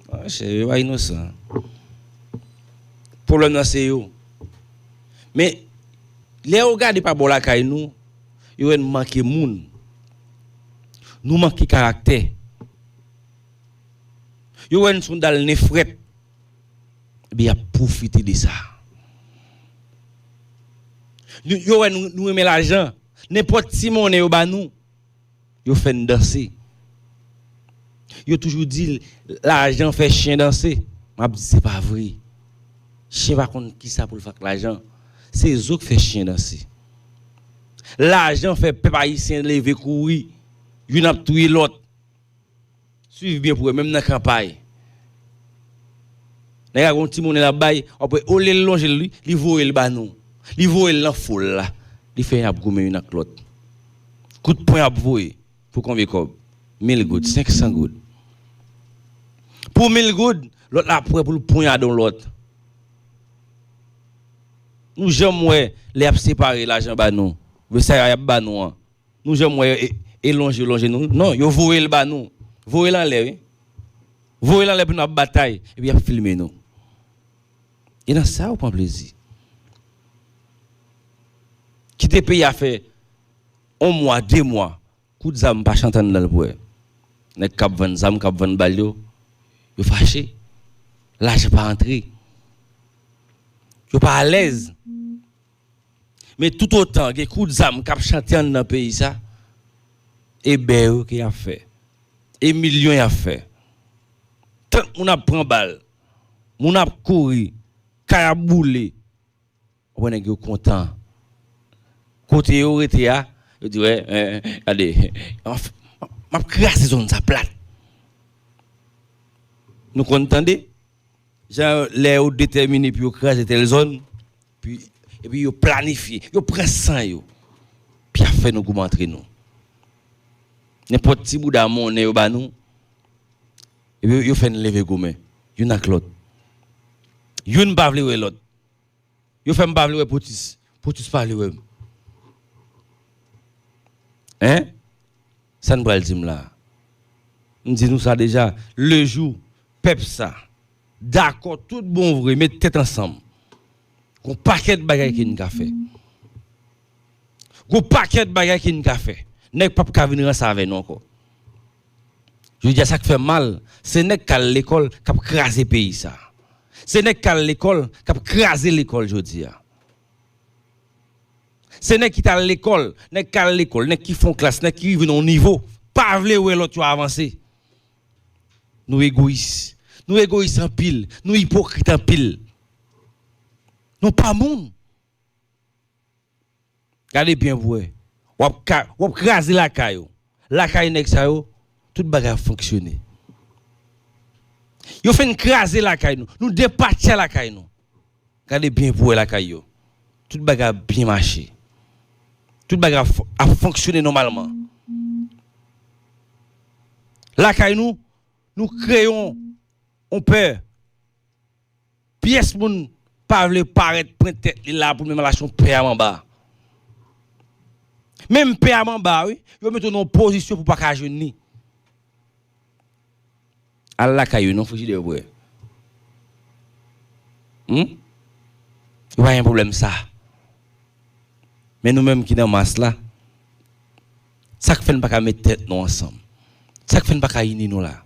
Monchè, yo pa inosan. Pwoblèm nan se yo. Men, lè yo gade pa bò lakay nou, yo wè n manke moun. Nou manke karaktè. Yo wè n se yon dal nen frèt. Epi y ap pwofite de sa. Nou, yo wè nou, nou renmen lajan. Nenpòt ti monnen yo ba nou, yo fè n danse. Yo toujou di, lajan fè chen danse. M ap di, se pa vre. Chen pa konn kisa pou l fè ak lajan. Se zo k fè chen danse. Lajan fè pèp ayisyen leve kouri. Youn ap touye lòt. Swiv byen pou wè, menm nan kanpay. Nèg la gen yon ti monnen l ap bay, w ap wè, olye l lonje l, li, li voye l ba nou. Li voye l nan fo l la. Li fè y ap goumen youn ak lòt. Kout pwen y ap voye. Pou konbyen kòb? Mil goud, senk san goud. Pou mil goud, lòt la prè pou l ponyade yon lòt. Nou janm wè lè y ap separe lajan ba nou? Oubyen sa y ap ba nou an? Nou janm wè yo e, e lonje, lonje nou? Non, yo voye l ba nou. Voye l anlè, wi. Voye l anlè pou n ap batay, epi y ap filme nou. E nan sa yo pran plezi. Kite peyi a fè yon mwa, de mwa, kout zam pa chante anndan l pou wè. Nèg k ap vann zam, k ap vann bal yo, yo fache. Lajan pa antre. Yo pa alèz. Men toutotan gen kout zam k ap chante anndan peyi sa, e bè yo ke y ap fè. E milyon y ap fè. Tank moun ap pran bal, moun ap kouri, kay ap boule, w ap wè nèg yo kontan. Kote yo rete a, yo di, wè, eh, gade, m ap, m ap kraze zòn sa plat. Nou konn tande? Jan lè yo detèmine pou yo kraze tèl zòn, pi, epi yo planifye, yo pran san yo, pi y ap fè nou goumen antre nou. Nenpòt ti bouda monnen yo ba nou, epi yo fè n leve goumen, youn ak lòt. Youn pa vle wè lòt. Yo fè m pa vle wè Potis. Potis pa vle wè m. Hein? Sa n pral di m la? M di nou sa deja, lejou pèp sa dakò tout bon vre, met tèt ansanm, gon pakèt bagay ke n ka fè. Gon pakèt bagay ke n ka fè. Nèg p ap ka vin ranse avè nou ankò. Jodi a, sa k fè mal, se nèg k al lekòl k ap kraze peyi sa. Se nèg k al lekòl k ap kraze lekòl jodi a. Se nèg ki t al lekòl, nèg k al lekòl, nèg ki fè yon klas, nèg ki rive nan yon nivo, pa vle wè lòt yo avanse. Nou egoyis. Nou egoyis anpil. Nou ipokrit anpil. Nou pa moun. Gade byen pou wè. W ap ka, w ap kraze lakay ou. Lakay nèg sa yo, tout bagay ap fonksyone. Yo fin kraze lakay nou. Nou depatcha lakay nou. Gade byen pou wè lakay yo. Tout bagay ap byen mache. Tout bagay ap fon-, ap fonksyone nòmalman. Lakay nou, nou kreye yon, yon pè. Pyès moun pa vle parèt pran tèt li la pou l menm al achte yon pè a manba. Menm pè a manba, wi, yo mete w nan yon pozisyon pou w pa ka jwenn li. Al lakay yo, non, frijidè vre. Hmm? Yo pa gen pwoblèm sa. Men nou menm ki nan mas la, sa k fè n pa ka met tèt nou ansanm? Sa k fè n pa ka ini nou la?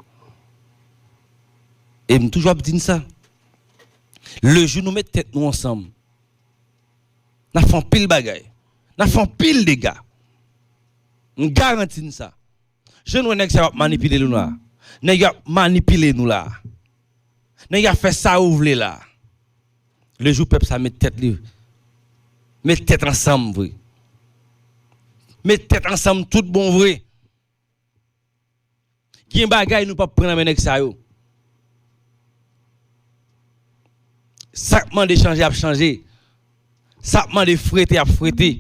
E m toujou ap di n sa. Lejou nou met tèt nou ansanm, n ap fè anpil bagay. N ap fè anpil dega. M garanti n sa. Jan n wè nèg sa yo ap manipile nou la. Nèg yo ap manipile nou la. Nèg yo ap fè sa yo vle la. Lejou pèp sa met tèt li, met tèt ansanm vre. Met tèt ansanm tout bon vre. Gen bagay nou p ap pran nan men nèg sa yo. Sa k mande chanje, ap chanje. Sa k mande frete, ap frete.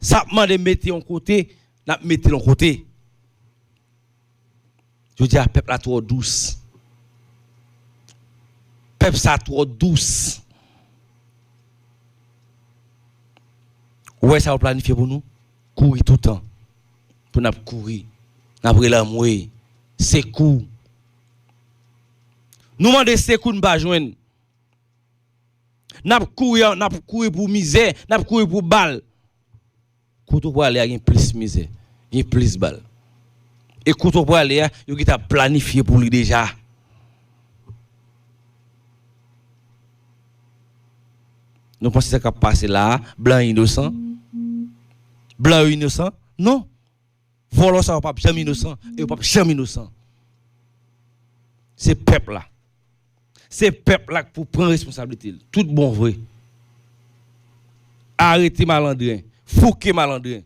Sa k mande mete yon kote, n ap mete l yon kote. Jodi a, pèp la twò dous. Pèp sa twò dous. Ou wè sa yo planifye pou nou? Kouri toutan. Pou n ap kouri. N ap rele anmwe. Sekou. Nou mande sekou, n pa jwenn. N ap kouri, n ap kouri pou mizè, n ap kouri pou bal. Kote w prale a gen plis mizè, gen plis bal. E kote w prale a, yo gentan planifye pou li deja. Nou panse sa k ap pase la a, blan inosan? Blan yo inosan? Non. Vòlò sa yo p ap janm inosan, e yo p ap janm inosan. Se pèp la. Se pèp la k pou pran responsablite l. Tout bon vre. Arete malandren. Fouke malandren.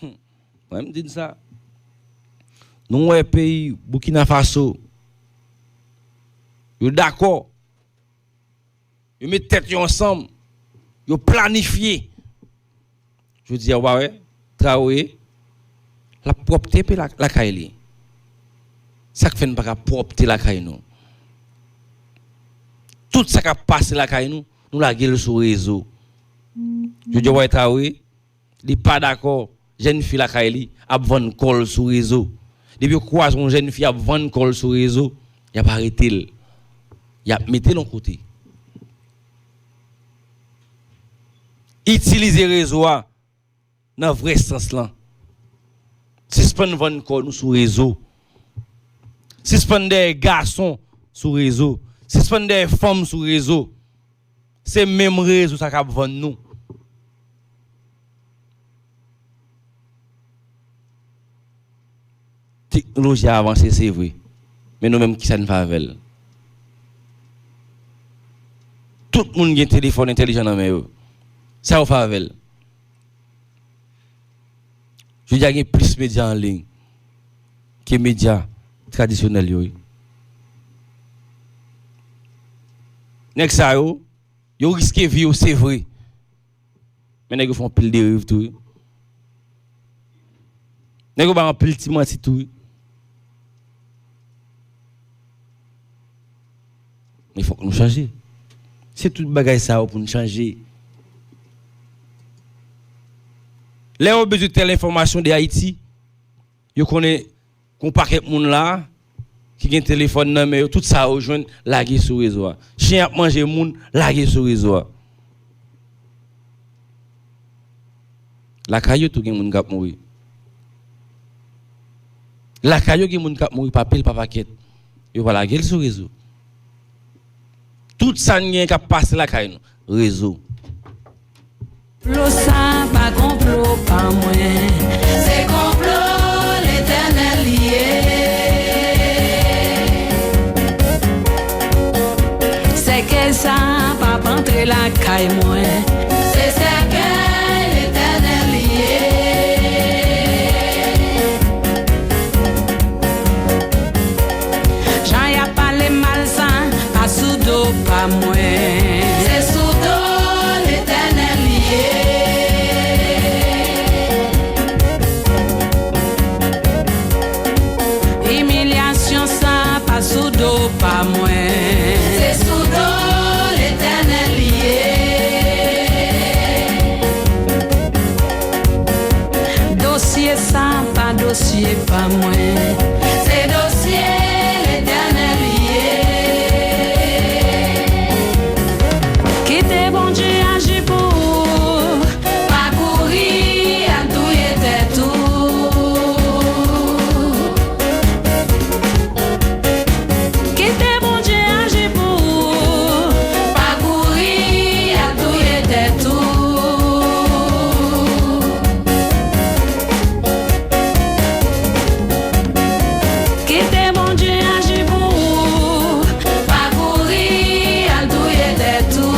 Hmm. Mwen, m di n sa. Nou wè peyi Burkina Faso. Yo dakò. Yo met tèt yo ansanm. Yo planifye. Jodi a, ou pa wè? Traoré, l ap pwòpte pe la-, lakay li. Sa k fè n pa ka pwòpte lakay nou? Tout sa k ap pase lakay nou, nou lage l sou rezo. Jodi a, ou pa wè Traoré? Li pa dakò jèn fi lakay li ap vann kò l sou rezo. Depi yo kwaze yon jèn fi ap vann kò l sou rezo, y ap arete l. Y ap mete l yon kote. Itilize rezo a nan vrè sans lan. Sispann vann kò nou sou rezo. Sispann dèyè gason sou rezo. Sispann dèyè fanm sou rezo. Se menm rezo sa k ap vann nou. Teknoloji a avanse, se vre. Men nou menm, kisa n fè avè l? Tout moun gen telefòn entèlijan nan men yo. Sa yo fè avè l? Jodi a gen plis medya an liy ke medya tradisyonèl yo, wi. Nèg sa yo, yo riske vi yo, se vre. Men nèg yo fè anpil deriv tou, wi. Nèg yo bay anpil ti manti tou, wi. Men fòk nou chanje. Se tout bagay sa yo pou n chanje. Lè yo bezwen tèl enfòmasyon de Ayiti, yo konnen gon pakèt moun la ki gen telefòn nan men yo, tout sa yo jwenn lage sou rezo a. Chen ap manje moun, lage sou rezo a. Lakay yo tou gen moun k ap mouri. Lakay yo gen moun k ap mouri pa pil, pa pakèt. Yo pa lage l sou rezo. Tout sa n gen k ap pase lakay nou, rezo. Konplo sa pa konplo pa mwen. Se konplo Letènèl li ye. Sèkèy sa p ap antre lakay mwen. Se sèkèy Letènèl li ye. Jan y ap pale mal sa, pa sou do pa mwen. Se sou do Letènèl li ye. Imilyasyon sa pa sou do pa mwen. Se sou do Letènèl li ye. Dosye sa pa dosye pa mwen. Se dosye Letènèl li ye. Kite Bondye aji pou ou. Pa kouri al touye tèt ou. Kite Bondye aji pou ou. Pa kouri al touye tèt ou. Kite Bondye aji pou ou. Pa kouri al touye tèt ou.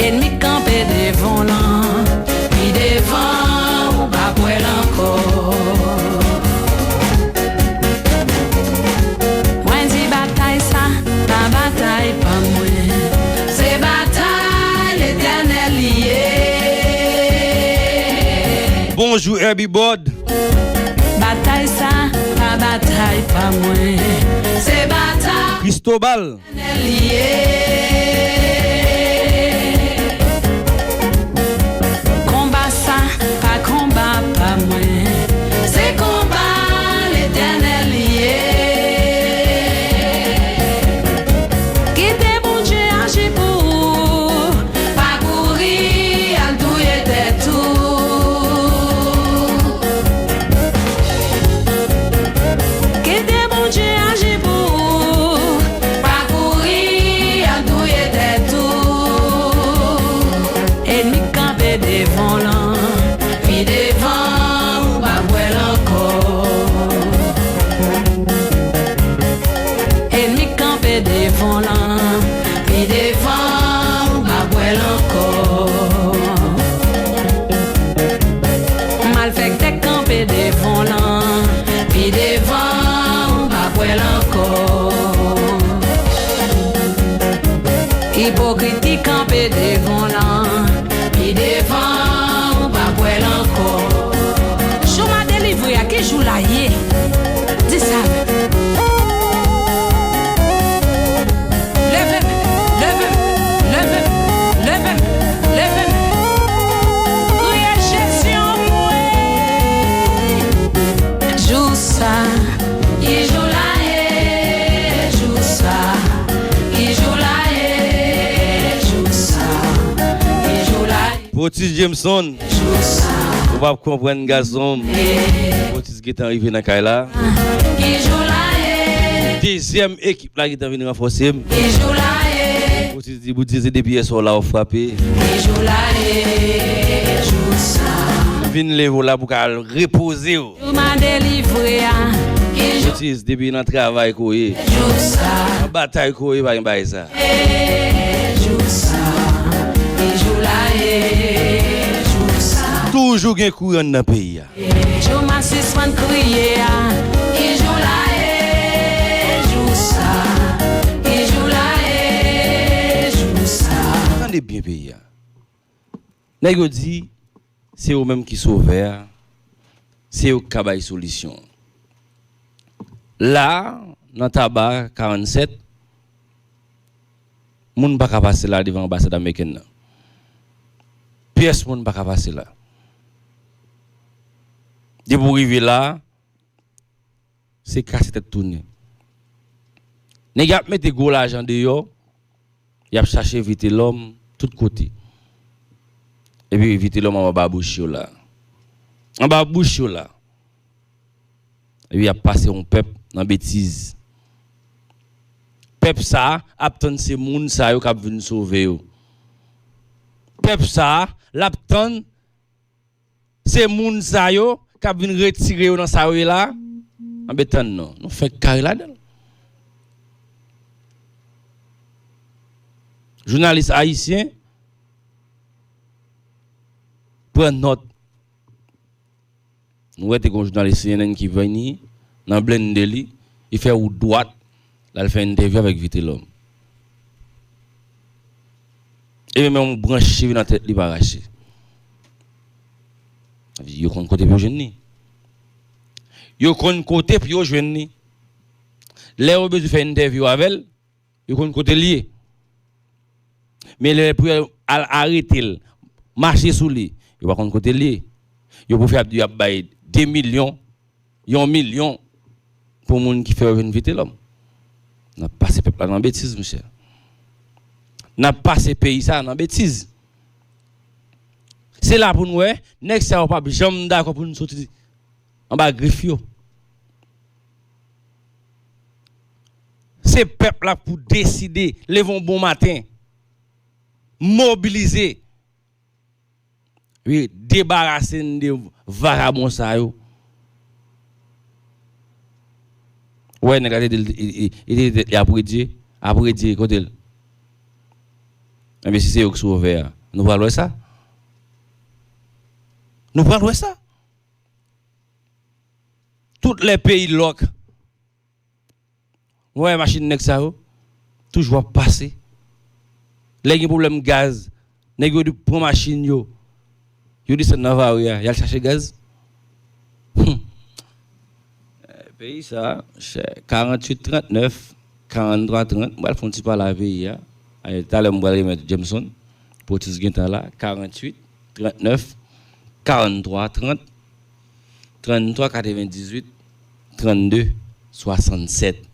Ènmi k kanpe devan w lan, pi devan ou p ap wè l ankò. Mwen di batay sa pa batay pa mwen. Se batay Letènèl li ye. Bonjou, Herbie Bòd. Batay sa pa batay pa mwen. Se batay Cristobal. Li ye. Konba sa pa konba pa mwen. Se konba Letènèl li ye. Kite Bondye aji pou ou. Pa kouri al touye tèt ou. Kite Bondye aji pou ou. Pa kouri al touye tèt ou. Ènmi k kanpe devan w lan, pi devan ou p ap wè l ankò. Ènmi k kanpe devan w lan, pi devan ou p ap wè l ankò. Malfektè k kanpe devan w lan, pi devan ou p ap wè l ankò. Ipokrit ki kanpe devan w lan, pi devan ou p ap wè l ankò. Jou m a delivre a, ki jou l a ye? Di sa menm. Leve m, leve m, leve m, leve m, leve m. Kriye Jezi anmwe. Jou sa, ki jou l a ye, jou sa, ki jou l a ye, jou sa, ki jou l a ye. Otis Jameson, ou p ap konprann gason m. Otis gentan rive nan kay la. Dezyèm ekip la gentan vin ranfòse m. Otis di, Boudize, depi yè swa w la w frape. Vin leve w la pou w ka al repoze w. Jou m a delivre a. Otis, depi nan travay ke w ye, nan batay ke w ye, pa gen bagay sa. Toujou gen kouran nan peyi a. Jou m a sispann kriye a. Tande byen peyi a. Nèg yo di, se yo menm ki sovè a, se yo k ka bay solisyon. La, nan Taba karannsèt, moun pa ka pase la devan anbasad amerikèn nan. pyès moun pa ka pase la. Depi w rive la, se kase tèt tounen. Nèg y ap mete gwo lajan deyò, y ap chache Vitelòm tout kote. Epi Vitelòm anba bouch yo la. Anba bouch yo la. Epi y ap pase yon pèp nan betiz. Pèp sa a ap tann se moun sa yo k ap vin sove yo. Pèp sa a, l ap tann se moun sa yo k ap vin retire yo nan sa yo ye la. Anben tann non, nou fèk kare ladan l. Jounalis ayisyen, pran nòt. Nou wè te gen yon jounalis C N N ki vini nan blende li, li fè wout dwat, l al fè entèvyou avèk Vitelòm. E menm yon branch cheve nan tèt li pa rache. Sa vle di yo konn kote pou yo jwenn li. Yo konn kote pou yo jwenn li. Lè yo bezwen fè entèvyou avè l, yo konn kote l ye. Men lè pou yo al arete l, mache sou li, yo pa konn kote l ye. Yo pou fè ap di y ap bay de milyon, yon milyon pou moun ki fè yo vin Vitelòm. N ap pase pèp la nan betiz, monchè. N ap pase peyi sa a nan betiz. Se la pou n wè, nèg sa yo p ap janm dakò pou n soti anba grif yo. Se pèp la pou deside, leve yon bon maten, mobilize, wi, debarase n de vakabon sa yo. Ou wè nèg la te di l, li, li, li te di tèt li apre Dye, apre Dye, kote l? Enben, si se yo k sou ovè a, nou pral wè sa? Nou pral wè sa? Tout lè peyi lòk, ou wè machin nèg sa yo toujou ap pase. Lè gen pwoblèm gaz, nèg yo pran machin yo, yo desann nan vare a, y al chache gaz. Hum. Eh, peyi sa, chè, karanntuit trannèf, karanntrwa trant, m pral fè yon ti pale a peyi a. Ay, talè m pral remèt Jameson, pou ti gentan la, karanntuit trannèf, karanntrwa trant, tranntrwa katrevendizuit, trannde swasannsèt.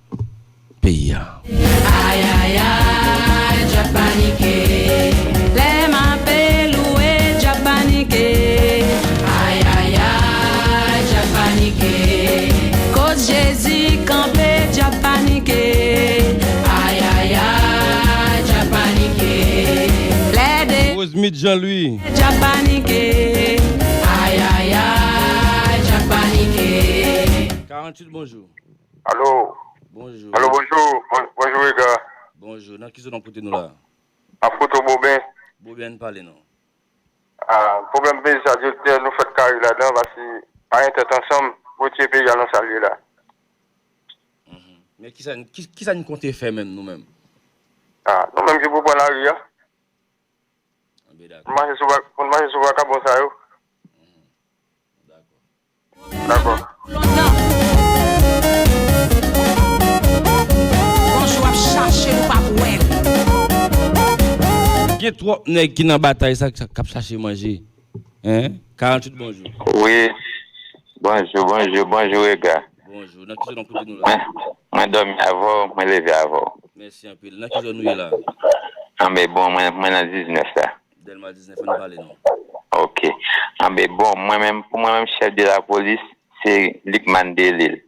Peyi a. Ay, ay, ay, djab panike. Lè m ape louwe, djab panike. Ay, ay, ay, djab panike. Kot Jezi kanpe, djab panike. Ay, ay, ay, djab panike. Lè de Rosemid Jean-Louis. Djab panike. Ay, ay, ay, djab panike. Karanntuit, bonjou. Alo. Bonjou. Alo, bonjou. Bon-, bonjou, Ega. Bonjou. Nan ki zòn w ap koute nou la? M ap koute w Boben. Boben, pale non. Ah, pwoblèm peyi sa, direktè, nou fèk kare ladan, paske pa gen tèt ansanm, pou retire peyi a nan sa l ye la. Mhm. Men kisa, ki, kisa n konte fè menm, nou menm? Ah, nou menm ki pou pran lari a. Anben, dakò. Pou n mache sou va-, pou n mache sou vakabon sa yo. Mhm. Dakò. Dakò. Bonjou ap chache, nou p ap wè l. Gen twòp nèg ki nan batay sa, k ap chache manje. Hein? Karanntuit, bonjou. Wi. Bonjou, bonjou, bonjou, Ega. Bonjou. Nan ki zòn w ap koute nou la? Mwen, mwen dòmi avè w, mwen leve avè w. Mèsi anpil. Nan ki zòn ou ye la? Anben, bon, mwen, mwen nan diznèf la. Dèlma diznèf, ann pale non. Ok. Anben, bon, mwen menm, pou mwen menm, chèf de lapolis, se Lucmane Delille.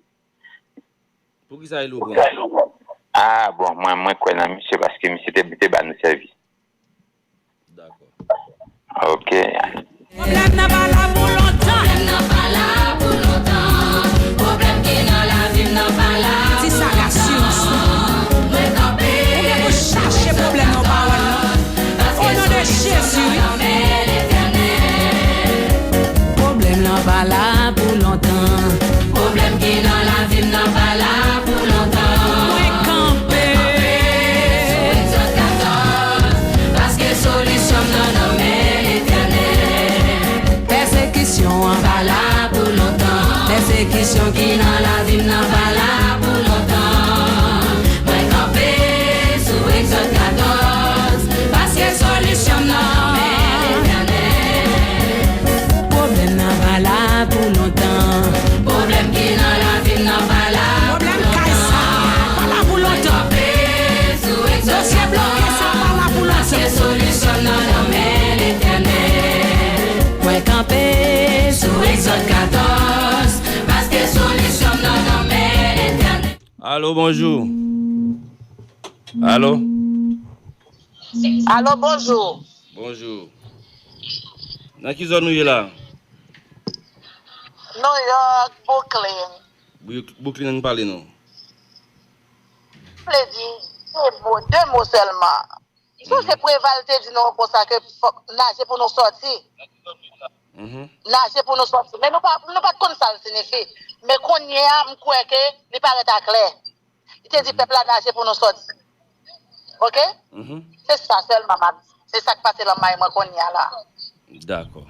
Poukisa e lou pran? Ah, bon, mwen, mwen kwè nan misye paske misye te, te ba nou sèvis. Dakò. Ok. Pwoblèm nan pa la pou lontan. Pwoblèm nan pa la pou lontan. Pwoblèm ki nan lavi m nan pa la pou lontan. Ti sa ka sirans. Mwen kanpe. Ou gen pou chache pwoblèm nan, ou pa wè l non. O non de Jezi, wi. Pwoblèm nan pa la pou lontan. Pwoblèm ki nan lavi m nan pa la pou lontan. Mwen kanpe. Sou Egzòd katòz, paske solisyon m nan nan men Letènèl. Pèsekisyon an pa la pou Alo, bonjou. Alo? Alo, bonjou. Bonjou. Nan ki zòn ou ye la? New York, Brooklyn. Brook- Brooklyn, ann pale non. Vle di, de mo, de mo sèlman. Sonje Preval te di nou konsa ke fòk naje pou nou sòti. Mhm. Naje pou nou sòti. Men nou pa, nou pa t konn sa l siyifi. Men kounye a, m kwè ke li parèt aklè. Li te di pèp la naje pou nou sòti. Oke? Mhm. Se sa sèlman m ap di. Se sa k pase nan may mwen kounye a la. Dakò.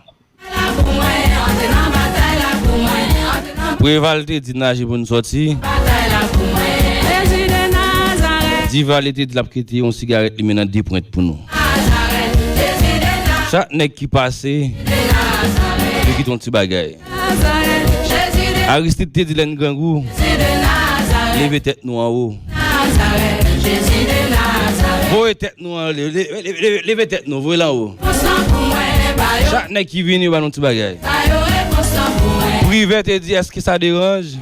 Preval te di naje pou n sòti. Divalye te di l ap kite yon sigarèt limen nan de pwent pou nou. Chak nèg ki pase, yo kite yon ti bagay. Aristid te di lè n grangou, leve tèt nou anwo. Voye tèt nou anwo, leve tèt nou, voye l anwo. Chak nèg ki vini, yo ba nou ti bagay. Privè te di, èske sa deranj?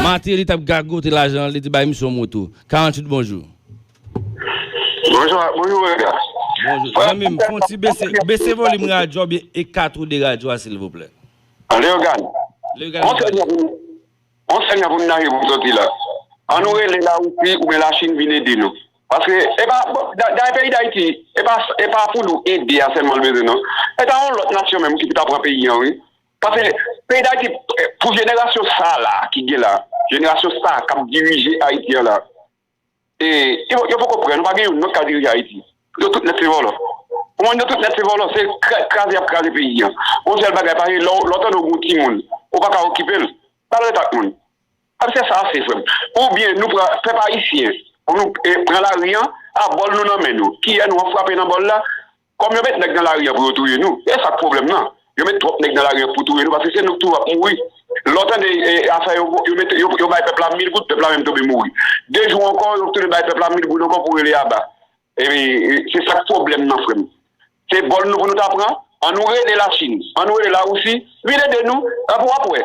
Mateli t ap gagote lajan, li di bay misye yon moto. Karanntuit, bonjou. Bonjou, bonjou, Rega. Bonjou. Zanmi m, fè yon ti bese, bese volim radyo oubyen ekate w de radyo a, silvouplè. Leogan. Leogan. On sèl jan pou n naje pou n sòti la. An nou rele Larisi oubyen Lachin vin ede nou. Paske e pa, bon, dayè peyi Dayiti, e pa, e pa pou nou ede a sèlman l bezwen non. E ta yon lòt nasyon menm ki pou ta pran peyi an wi. Paske peyi Dayiti, pou jenerasyon sa la ki gen la, jenerasyon sa k ap dirije Ayiti an la, e yo, yo poko prè, nou pa gen youn non k ka dirije Ayiti. Yo tout nèt se vòlò. Ou konprann, yo tout nèt se vòlò, se kraze y ap kraze peyi an. Yon sèl bagay, paske lè w tande w gen yon timoun, ou pa ka okipe l, ba l ret ak moun. Ap se sa ase frè m. Oubyen nou pran pèp ayisyen pou nou pran lari an, a bòl nou nan men nou. Kiyè nou ap frape nan bòl la. Kòm yo met nèg nan lari an pou yo touye nou. E sa k pwoblèm nan. Yo met twòp nèg nan lari an pou touye nou paske se nou k toujou ap mouri. Lè w tande afè yo, yo mete, yo bay pèp la mil goud, pèp la menm tonbe mouri. De jou ankò, yo tounen bay pèp la mil goud ankò pou rele aba. Ebyen, se sa k pwoblèm nan frè m. Se bòl nou pou nou ta pran. An nou rele Lachin, an nou rele Larisi, vin ede nou, epi w ap wè.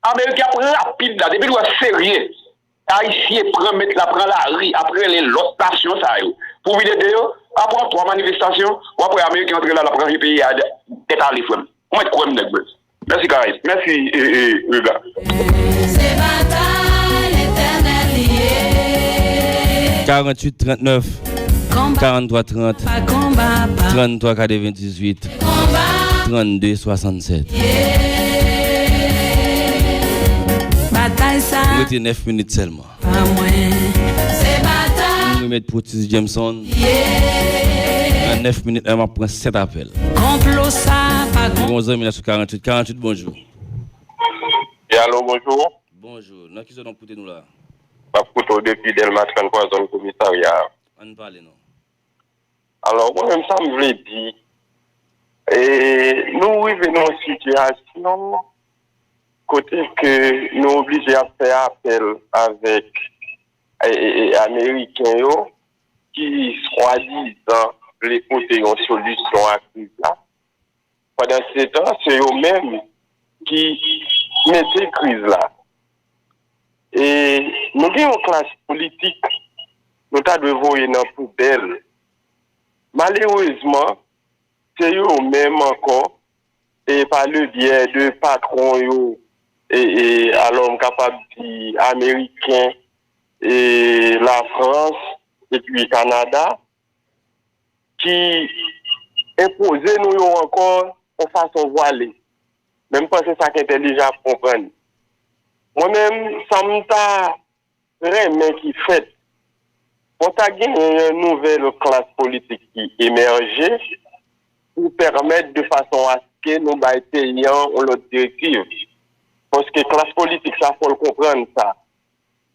Ameriken ap rapid la, depi l wè serye, Ayisyen pran met la pran lari ap rele lòt nasyon sa yo pou vin ede yo, apre yon twa manifestasyon, w ap wè Ameriken antre la l ap ranje peyi a tèt ale frè m. Ou mèt kwè m nèg mwen. Mèsi Karayib, mèsi Rega. Karanntuit trannèf, karanntrwa trant, tranntwa katrevendizuit, trannde swasannsèt. Rete nèf minit sèlman. M remèt pou Otis Jameson. Nan nèf minit la, m ap pran sèt apèl. Gon zanmi la sou karanntuit. Karanntuit, bonjou. Wi, alo, bonjou. Bonjou. Nan ki zòn w ap koute nou la? M ap koute w depi Dèlma tranntwa, zòn komisarya a. Ann pale non. Alò, mwen menm sa m vle di, e, nou rive nan yon sitiyasyon kote ke nou oblije ap fè apèl avèk e, e, e, Ameriken yo ki swadizan vle pote yon solisyon a kriz la. Pandansetan, se yo menm ki mete kriz la. E nou gen yon klas politik nou ta dwe voye nan poubèl. Malerezman, se yo menm ankò, e pa le byè de patwon yo, e, e alò m kapab di ameriken, e Lafrans, epi Kanada, ki enpoze nou yo ankò yon fason vwale. Men m panse sa k entèlijan ap konprann. Mwen menm, sa m ta renmen ki fèt, fò ta genyen yon nouvèl klas politik ki emèje pou pèmèt de fason aske nou bay peyi an yon lòt direktiv. Paske klas politik sa fò l konprann sa.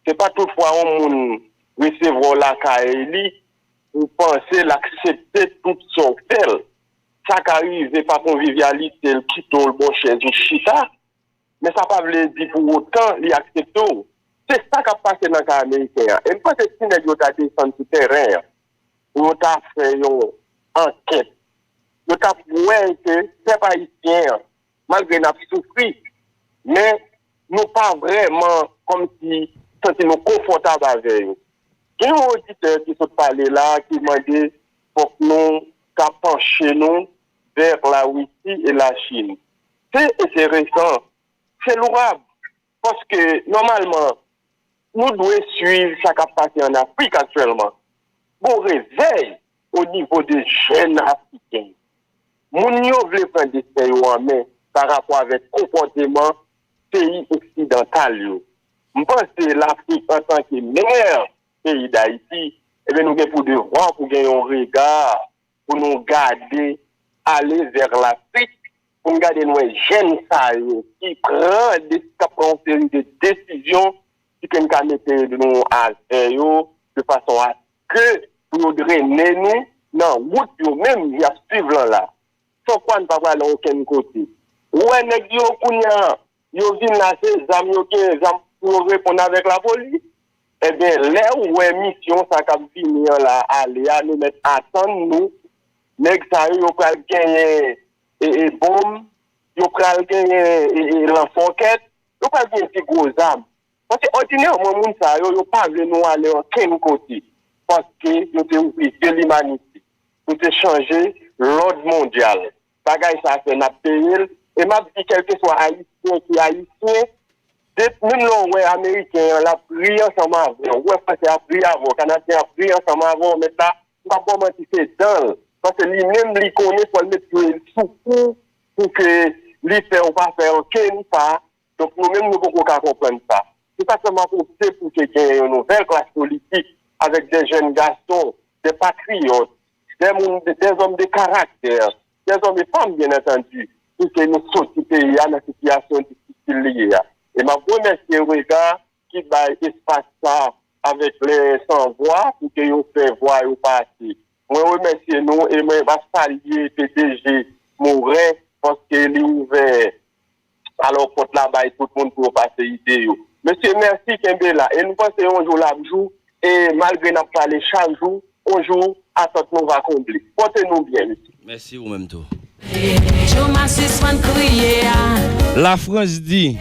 Se pa tout fwa yon moun resevwa w lakay li, ou panse l aksepte tout sa w fè l. Sa ka rive pa konvivyalite l kite w l ba w chèz ou chita, men sa pa vle di pou otan li aksepte w. Se sa k ap pase nan ka ameriken an. E m panse si nèg yo ta desann sou tèren an pou yo ta fè yon ankèt, yo t ap wè ke pèp ayisyen an, malgre n ap soufri, men nou pa vrèman kòmsi santi nou konfòtab avè yo. Gen yon oditè ki sot pale la ki mande fòk nou ka panche nou vè Larisi e Lachin. Se enteresan, se lwab, paske nòmalman nou dwe swiv sa k ap pase ann Afrik aktyèlman. Gon revèy o nivo de jèn Afriken. Moun yo vle pran desten yo an men pa rapò avèk konpòteman peyi oksidantal yo. M panse Lafrik antanke mè peyi Dayiti, ebyen nou gen pou devwa pou gen yon rega pou nou gade ale vè Lafrik, pou n gade n wè jèn sa yo ki pran de, k ap pran yon seri de desizyon ki ke n ka mete nou avè yo de fason a ke pou yo drennen nou nan wout yo menm y ap swiv lan la. San kwa n pa prale okenn kote. Ou wè nèg yo kounye a, yo vin la se zam yo gen, zam pou yo reponn avèk lapolis. Ebyen, lè ou wè misyon sa k ap vini an la ale a, nou mèt atann nou, nèg sa yo, yo pral genyen e, e bonm, yo pral genyen e, e lansòkèt, yo pral genyen ti gwo zam. Paske òdinèman, moun sa yo, yo pa vle nou ale okenn kote. Paske yo te ouvri je limanite. Pou te chanje lòd mondyal. Bagay sa a fè n ap peye l. E m ap di kèlkeswa Ayisyen ki Ayisyen, de, menm lè w wè Ameriken an, l ap ri ansanm avè w, ou wè Fransè ap ri avè w, Kanadyen ap ri ansanm avè w, mèt la, m p ap ba w manti, se dan l. Paske li menm, li konnen fò l met pye l sou kou pou ke li fè ou pa fè ankenn pa. Donk, nou menm, nou poko ka konprann sa. Se sa k fè m ap opte pou ke genyen yon nouvèl klas politik avèk de jèn gason, de patriyòt, de moun, de, de zòm de karaktè, de zòm e fanm, byen antandi, pou ke nou soti peyi a nan sitiyasyon difisil li ye a. E m ap remèsye Rega ki bay espas sa avèk lè san vwa pou ke yo fè vwa yo pase. Mwen remèsye nou e mwen ap salye P D G Moren paske li ouvè alò pòt la bay tout moun pou yo pase ide yo. Mesye, mèsi, kenbe la. E nou panse yon jou l ap jou, e malgre n ap pale chak jou, yon jou, atant nou va konble. Pòte nou byen, mesye. Mèsi, ou menm tou. Jouma sispann kriye a. Lafrans di,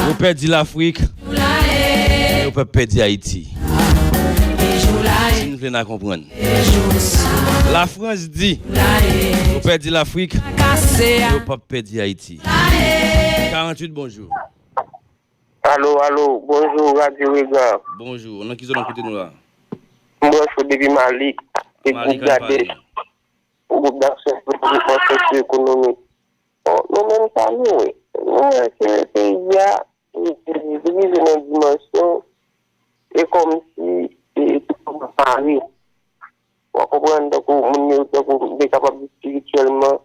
yo pèdi Lafrik, men yo p ap pèdi Ayiti. Si n vle n a konprann. Lafrans di, yo pèdi Lafrik, men yo p ap pèdi Ayiti. Karanntuit, bonjou. Alo, alo, bonjou, Radyo Rega. Bonjou, nan ki zòn w ap koute nou la? M branche w depi Malik, e Malik, gwoup Dadès, gwoup d'aksyon sosyo-ekonomik. Bon, nou menm sa nou ye. Nou wè ke peyi a, li, li, li rive nan dimansyon, e kòmsi, e, tout moun pare. W a konprann, tankou moun yo, tankou, te kapab di espirityèlman,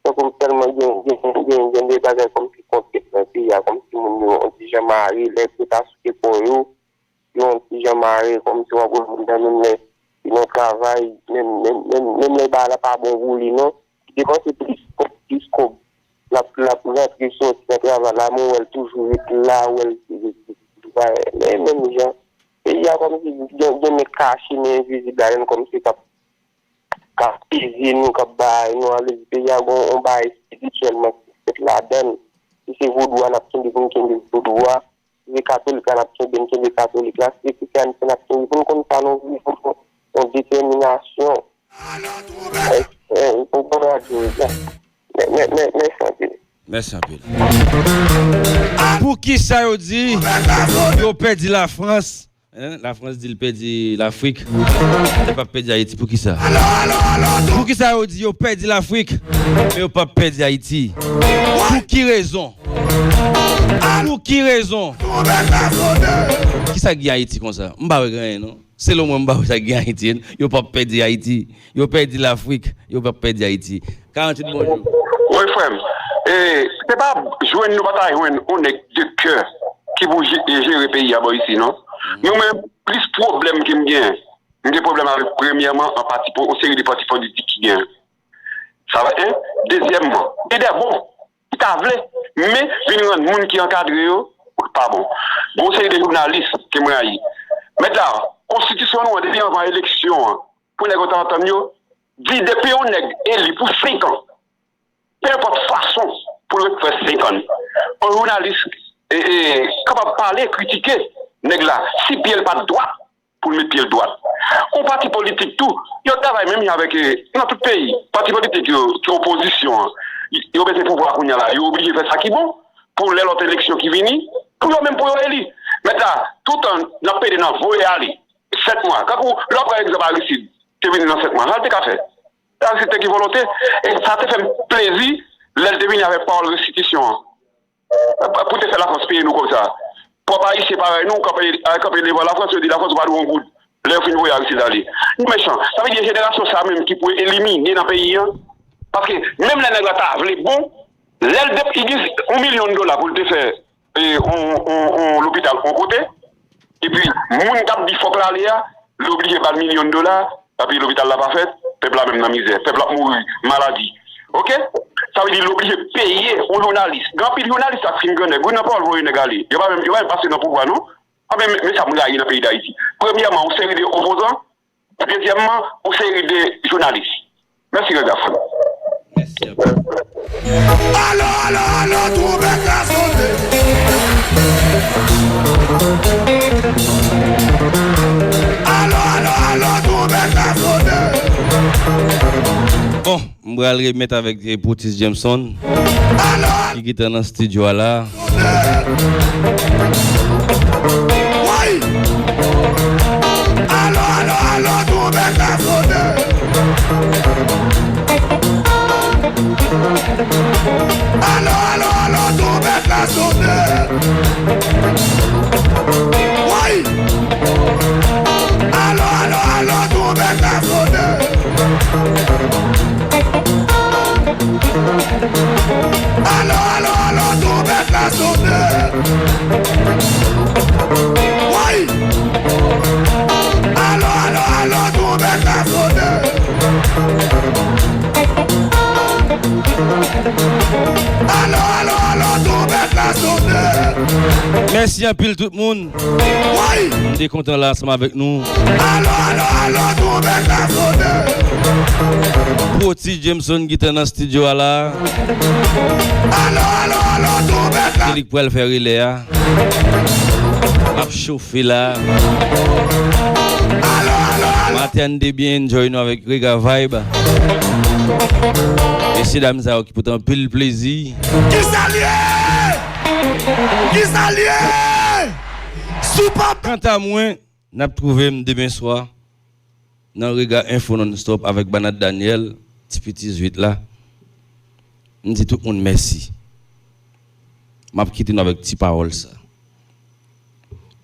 tankou tèlman gen, gen, gen, gen de bagay kòmsi konflik nan peyi a, kòmsi moun yo yon ti jan mare, lè gwo ta sou kò yo, yo yon ti jan mare, kòmsi w ap wè moun nan menm lè li nan travay, menm, menm, menm, menm lè bagay la pa bon pou li non, li depanse plis kòb, plis kòb. L ap, l ap rantre soti nan travay la, men w wè l toujou ret la, w wè l, men menm jan. Peyi a kòmsi gen, gen men kache, men envizib ladan l, kòmsi k ap, k ap peze nou, k ap bay nou, ale di peyi a gen yon bagay espirityèlman ki fèt ladan l. Si se vodou a, n ap kenbe pou n kenbe vodou a. Si se katolik la, n ap kenbe, n kenbe katolik la. Si se kreyyanis la, n ap kenbe pou n konn sa nou vle, pou n konn yon detèminasyon. Èske, eh, ou konprann radyo, wi, sa? Mè, mè, mè, mèsi anpil. Mèsi anpil. Poukisa yo di yo pèdi Lafrans? Hein? Lafrans di l pèdi Lafrik, men l p ap pèdi Ayiti. Poukisa? Poukisa yo di yo pèdi Lafrik, men yo p ap pèdi Ayiti? Pou ki rezon? Pou ki rezon? Kisa k gen Ayiti konsa? M pa wè gen anyen, non. Selon mwen, m pa wè sa k gen Ayiti. Yo p ap pèdi Ayiti. Yo pèdi Lafrik. Yo p ap pèdi Ayiti. Karanntuit, bonjou. Wi, frè m. E, se pa jwenn nou pa ta jwenn yon nèg de kè ki pou je-, jere peyi a bò isi, non. Nou menm, plis pwoblèm ke m gen, m gen pwoblèm avèk, premyèman, an pati po-, yon seri de pati politik ki gen. Sa va, en. Dezyèmman, gen de bon ki ta vle, men vin rann moun ki ankadre yo pa bon. Gon seri de jounalis ke mwen rayi. Mèt la, konstitisyon nou an, depi anvan eleksyon an, pou nèg yo ta antann yo, di depi yon nèg eli pou senk an, penenpòt fason pou l ret fè senk an, yon jounalis e, e, kapab pale, kritike nèg la, si pye l pa t dwat, pou l met pye l dwat. Yon pati politik tou, yo travay menm jan avèk, e, nan tout peyi. Pati politik yo ki opozisyon an, yo bezwen pouvwa kounye a la, yo oblije fè sa ki bon, pou lè lòt eleksyon ki vini, pou yo menm pou yo eli. Mèt la, toutan n ap pede nan voye ale, sèt mwa. Kankou, lè w pran egzanp Aristide, te vini nan sèt mwa, sa l te ka fè. Aristide te gen volonte, e sa te fè m plezi, lè l te vini avèk pawòl restitisyon an. Pou te fè Lafrans peye nou kòb sa. Pwòp Ayisyen parèy nou, kanpe, kanpe devan Lafrans, yo di Lafrans ou pa dwe yon goud. Lè yo fin voye Aristide ale. Nou mechan. Sa vle di jenerasyon sa menm ki pou elimine nan peyi an. Paske menm lè nèg la ta vle bon, lè l depi gen yon milyon dola pou l te fè, e, on, on, on lopital on kote, epi moun k ap di fòk l ale a, li oblije ba l milyon dola, epi lopital la pa fèt, pèp la menm nan mizè, pèp la ap mouri maladi. Oke? Sa vle di li oblije peye yon jounalis. Gen anpil jounalis k ap fin grannèg, wi, nan pawòl voye nèg ale. Yo pa menm, yo pa menm pase nan pouvwa, non. A, men, men sa m rayi nan peyi Dayiti. Premyèman, yon seri de opozan, dezyèmman, yon seri de jounalis. Mèsi, Rega Frè. Mèsi anpil. Alo, alo, alo, twonpèt la sonnen. Alo, alo, alo, twonpèt la sonnen. Bon, m pral remèt avèk, eh, Pwotis Jameson, alo, ki gentan nan estidyo a la. Woy! Alo, alo, alo, twonpèt la sonnen. Alo, alo, alo, twonpèt la sonnen. Woy! Alo, alo, alo, twonpèt la sonnen. Alo, alo, alo, twonpèt la sonnen. Woy! Alo, alo, alo, twonpèt la sonnen. Alo, alo, alo, twonpèt la sonnen. Mèsi anpil tout moun. Woy! M te kontan la ansanm avèk nou. Alo, alo, alo, twonpèt la sonnen. Pwotis Jameson ki te nan estidyo a la. Alo, alo, alo, twonpèt la. Se li k pral fè relè a. L ap chofe la. Alo, alo, alo. Maten an, n te byen enjoy nou avèk Rega Vibe. Mesye dam sa yo ki pote anpil plezi. Kisa l ye? Kisa l ye? Sou pap. Kanta mwen, n ap twouve m demen swa nan Rega Info Non Stop avèk Banat Daniel, ti piti zwit la. M di tout moun mèsi. M ap kite nou avèk ti pawòl sa.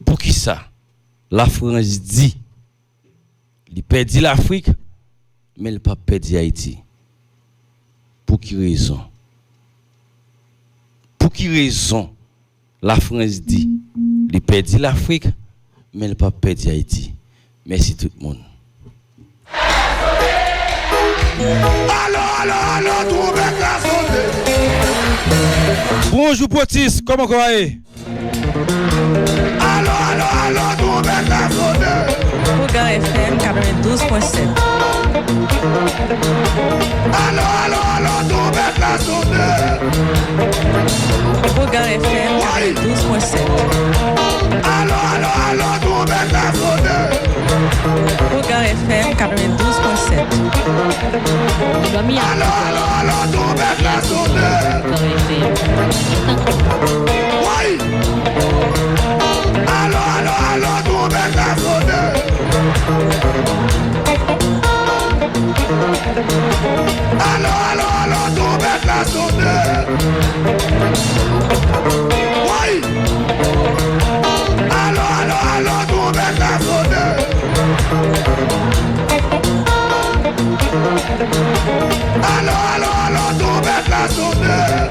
Poukisa Lafrans di li pèdi Lafrik, men l p ap pèdi Ayiti? Pou ki rezon? Pou ki rezon Lafrans di li pèdi Lafrik, men l p ap pèdi Ayiti? Mèsi tout moun. Alo, alo, alo, twonpèt la sonnen. Bonjou, Pwotis, kòman kò a ye? Alo, alo, alo, twonpèt la sonnen. Kougan F M katrevendouz pwen sèt. Alo, alo, alo, twonpèt la sonnen. Kougan F M katrevendouz pwen sèt. Alo, alo, alo, twonpèt la sonnen. Kougan F M katrevendouz pwen sèt. Alo, alo, alo, twonpèt la sonnen. Woy! Alo, alo, alo, twonpèt la sonnen. Alo, alo, alo, twonpèt la sonnen. Woy! Alo, alo, alo, twonpèt la sonnen. Alo, alo, alo, twonpèt la sonnen.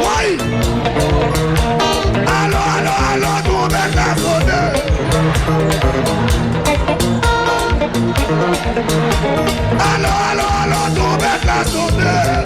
Woy! Alo, alo, alo, twonpèt la sonnen. Alo, alo, alo, twonpèt la sonnen.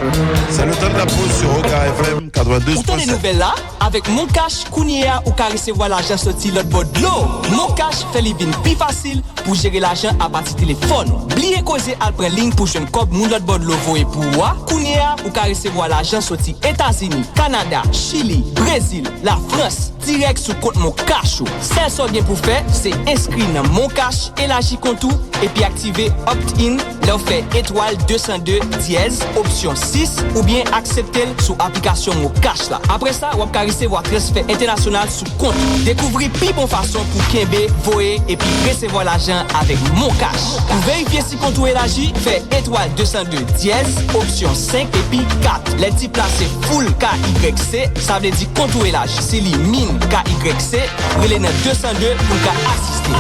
C'est le temps de la pause sur Roga F M. Ou tande nouvèl la? Avèk Moncash, kounye a ou ka resevwa lajan soti lòt bò dlo. Moncash fè li vin pi fasil pou jere lajan apati telefòn ou. Bliye koze al pran liy pou jwenn kòb moun lòt bò dlo voye pou ou a. Kounye a ou ka resevwa lajan soti Etazini, Kanada, Chili, Brezil, Lafrans, dirèk sou kont Moncash ou. Sèl sa w gen pou fè, se enskri nan Moncash, elaji kont ou, epi aktive opt-in lè w fè etwal de san de dyèz opsyon sis oubyen aksepte l sou aplikasyon Moncash la. Apre sa, w ap ka resevwa transfè entènasyonal sou kont. Dekouvri pi bon fason pou kenbe, voye epi resevwa lajan avèk Moncash. Pou verifye si kont ou elaji, fè etwal de san de dyèz opsyon senk epi kat. Lè ti plase full K Y C, sa vle di kont ou elaji. Si li min K Y C, rele nan de san de pou n ka asiste.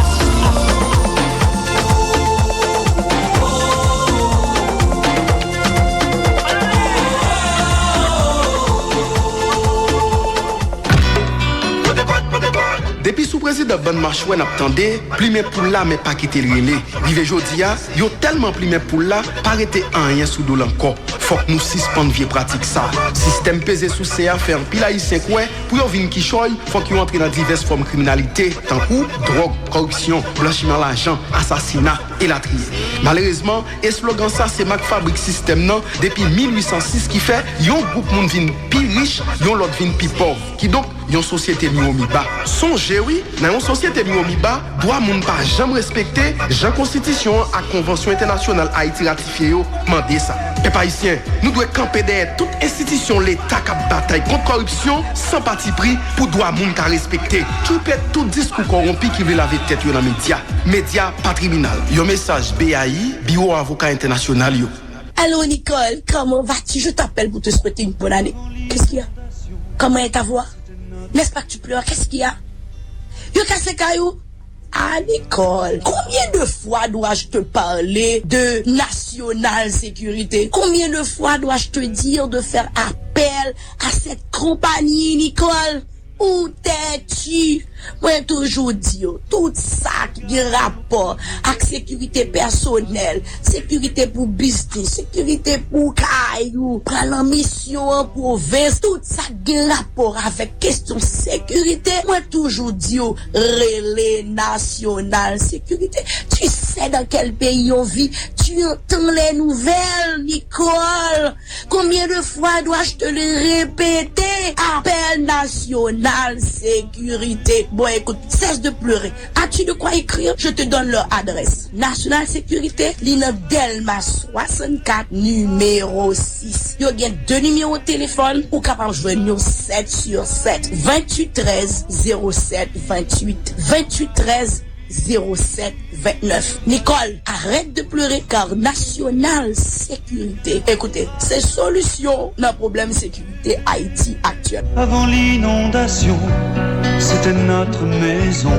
Depi sou prezidan bann machwè n ap tande, plimen poul la men pa kite l rele. Rive jodi a, yo tèlman plimen poul la, pa rete anyen sou do l ankò. Fòk nou sispann vye pratik sa. Sistèm peze souse a fè anpil Ayisyen kwè, pou yo vin kichòy, fòk yo antre nan divès fòm kriminalite, tankou dwòg, kòripsyon, blanchiman lajan, asasina, elatriye. Malerezman, eslogan sa se mak fabrik sistèm nan depi mil uit san sis ki fè yon gwoup moun vin pi rich, yon lòt vin pi pòv. Kidonk, yon sosyete miwomiba. Sonje wi, nan yon sosyete miwomiba, dwa moun pa janm respekte, jan konstitisyon an ak konvansyon entènasyonal Ayiti ratifye yo mande sa. Pèp ayisyen, nou dwe kanpe dèyè tout enstitisyon Leta k ap batay kont kòripsyon san patipri pou dwa moun ka respekte. Koupe tout diskou kòwonpi ki vle lave tèt yo nan medya. Medya pa tribinal. Yon mesaj B A I, Biwo Avoka Entènasyonal yo. Allô Nicole, comment vas-tu? Je t'appelle pour te souhaiter une bonne année. Qu'est-ce qu'il y a? Comment est ta voix? N'est-ce pas que tu pleures? Qu'est-ce qu'il y a? Yo kase kay ou? Ah Nicole, combien de fois dois-je te parler de National Sécurité? Combien de fois dois-je te dire de faire appel à cette compagnie, Nicole? Ou tèti. Mwen toujou di yo, tout sa ki gen rapò ak sekirite pèsonèl, sekirite pou biznis, sekirite pou kay ou, pral an misyon an pwovens, tout sa ki gen rapò avèk kesyon sekirite, mwen toujou di yo, rele National Sécurité. Tu sais dans quel pays on vit? Tu entends les nouvelles, Nicole? Combien de fois dois-je te le répéter? Appel National Sécurité. Bon, écoute, cesse de pleurer. As-tu de quoi écrire? Je te donne leur adresse. National Sécurité, li nan Dèlma swasannkat, nimewo sis. Yo gen de nimewo telefòn, ou kapab jwenn yo sèt sou sèt. Venntuit trèz zewo sèt venntuit. Venntuit trèz zewo sèt venntuit. Nicole, arrête de pleurer car National Sécurité, écoutez, c'est solution dans problème sécurité Haïti actuel. Avant l'inondation, c'était notre maison.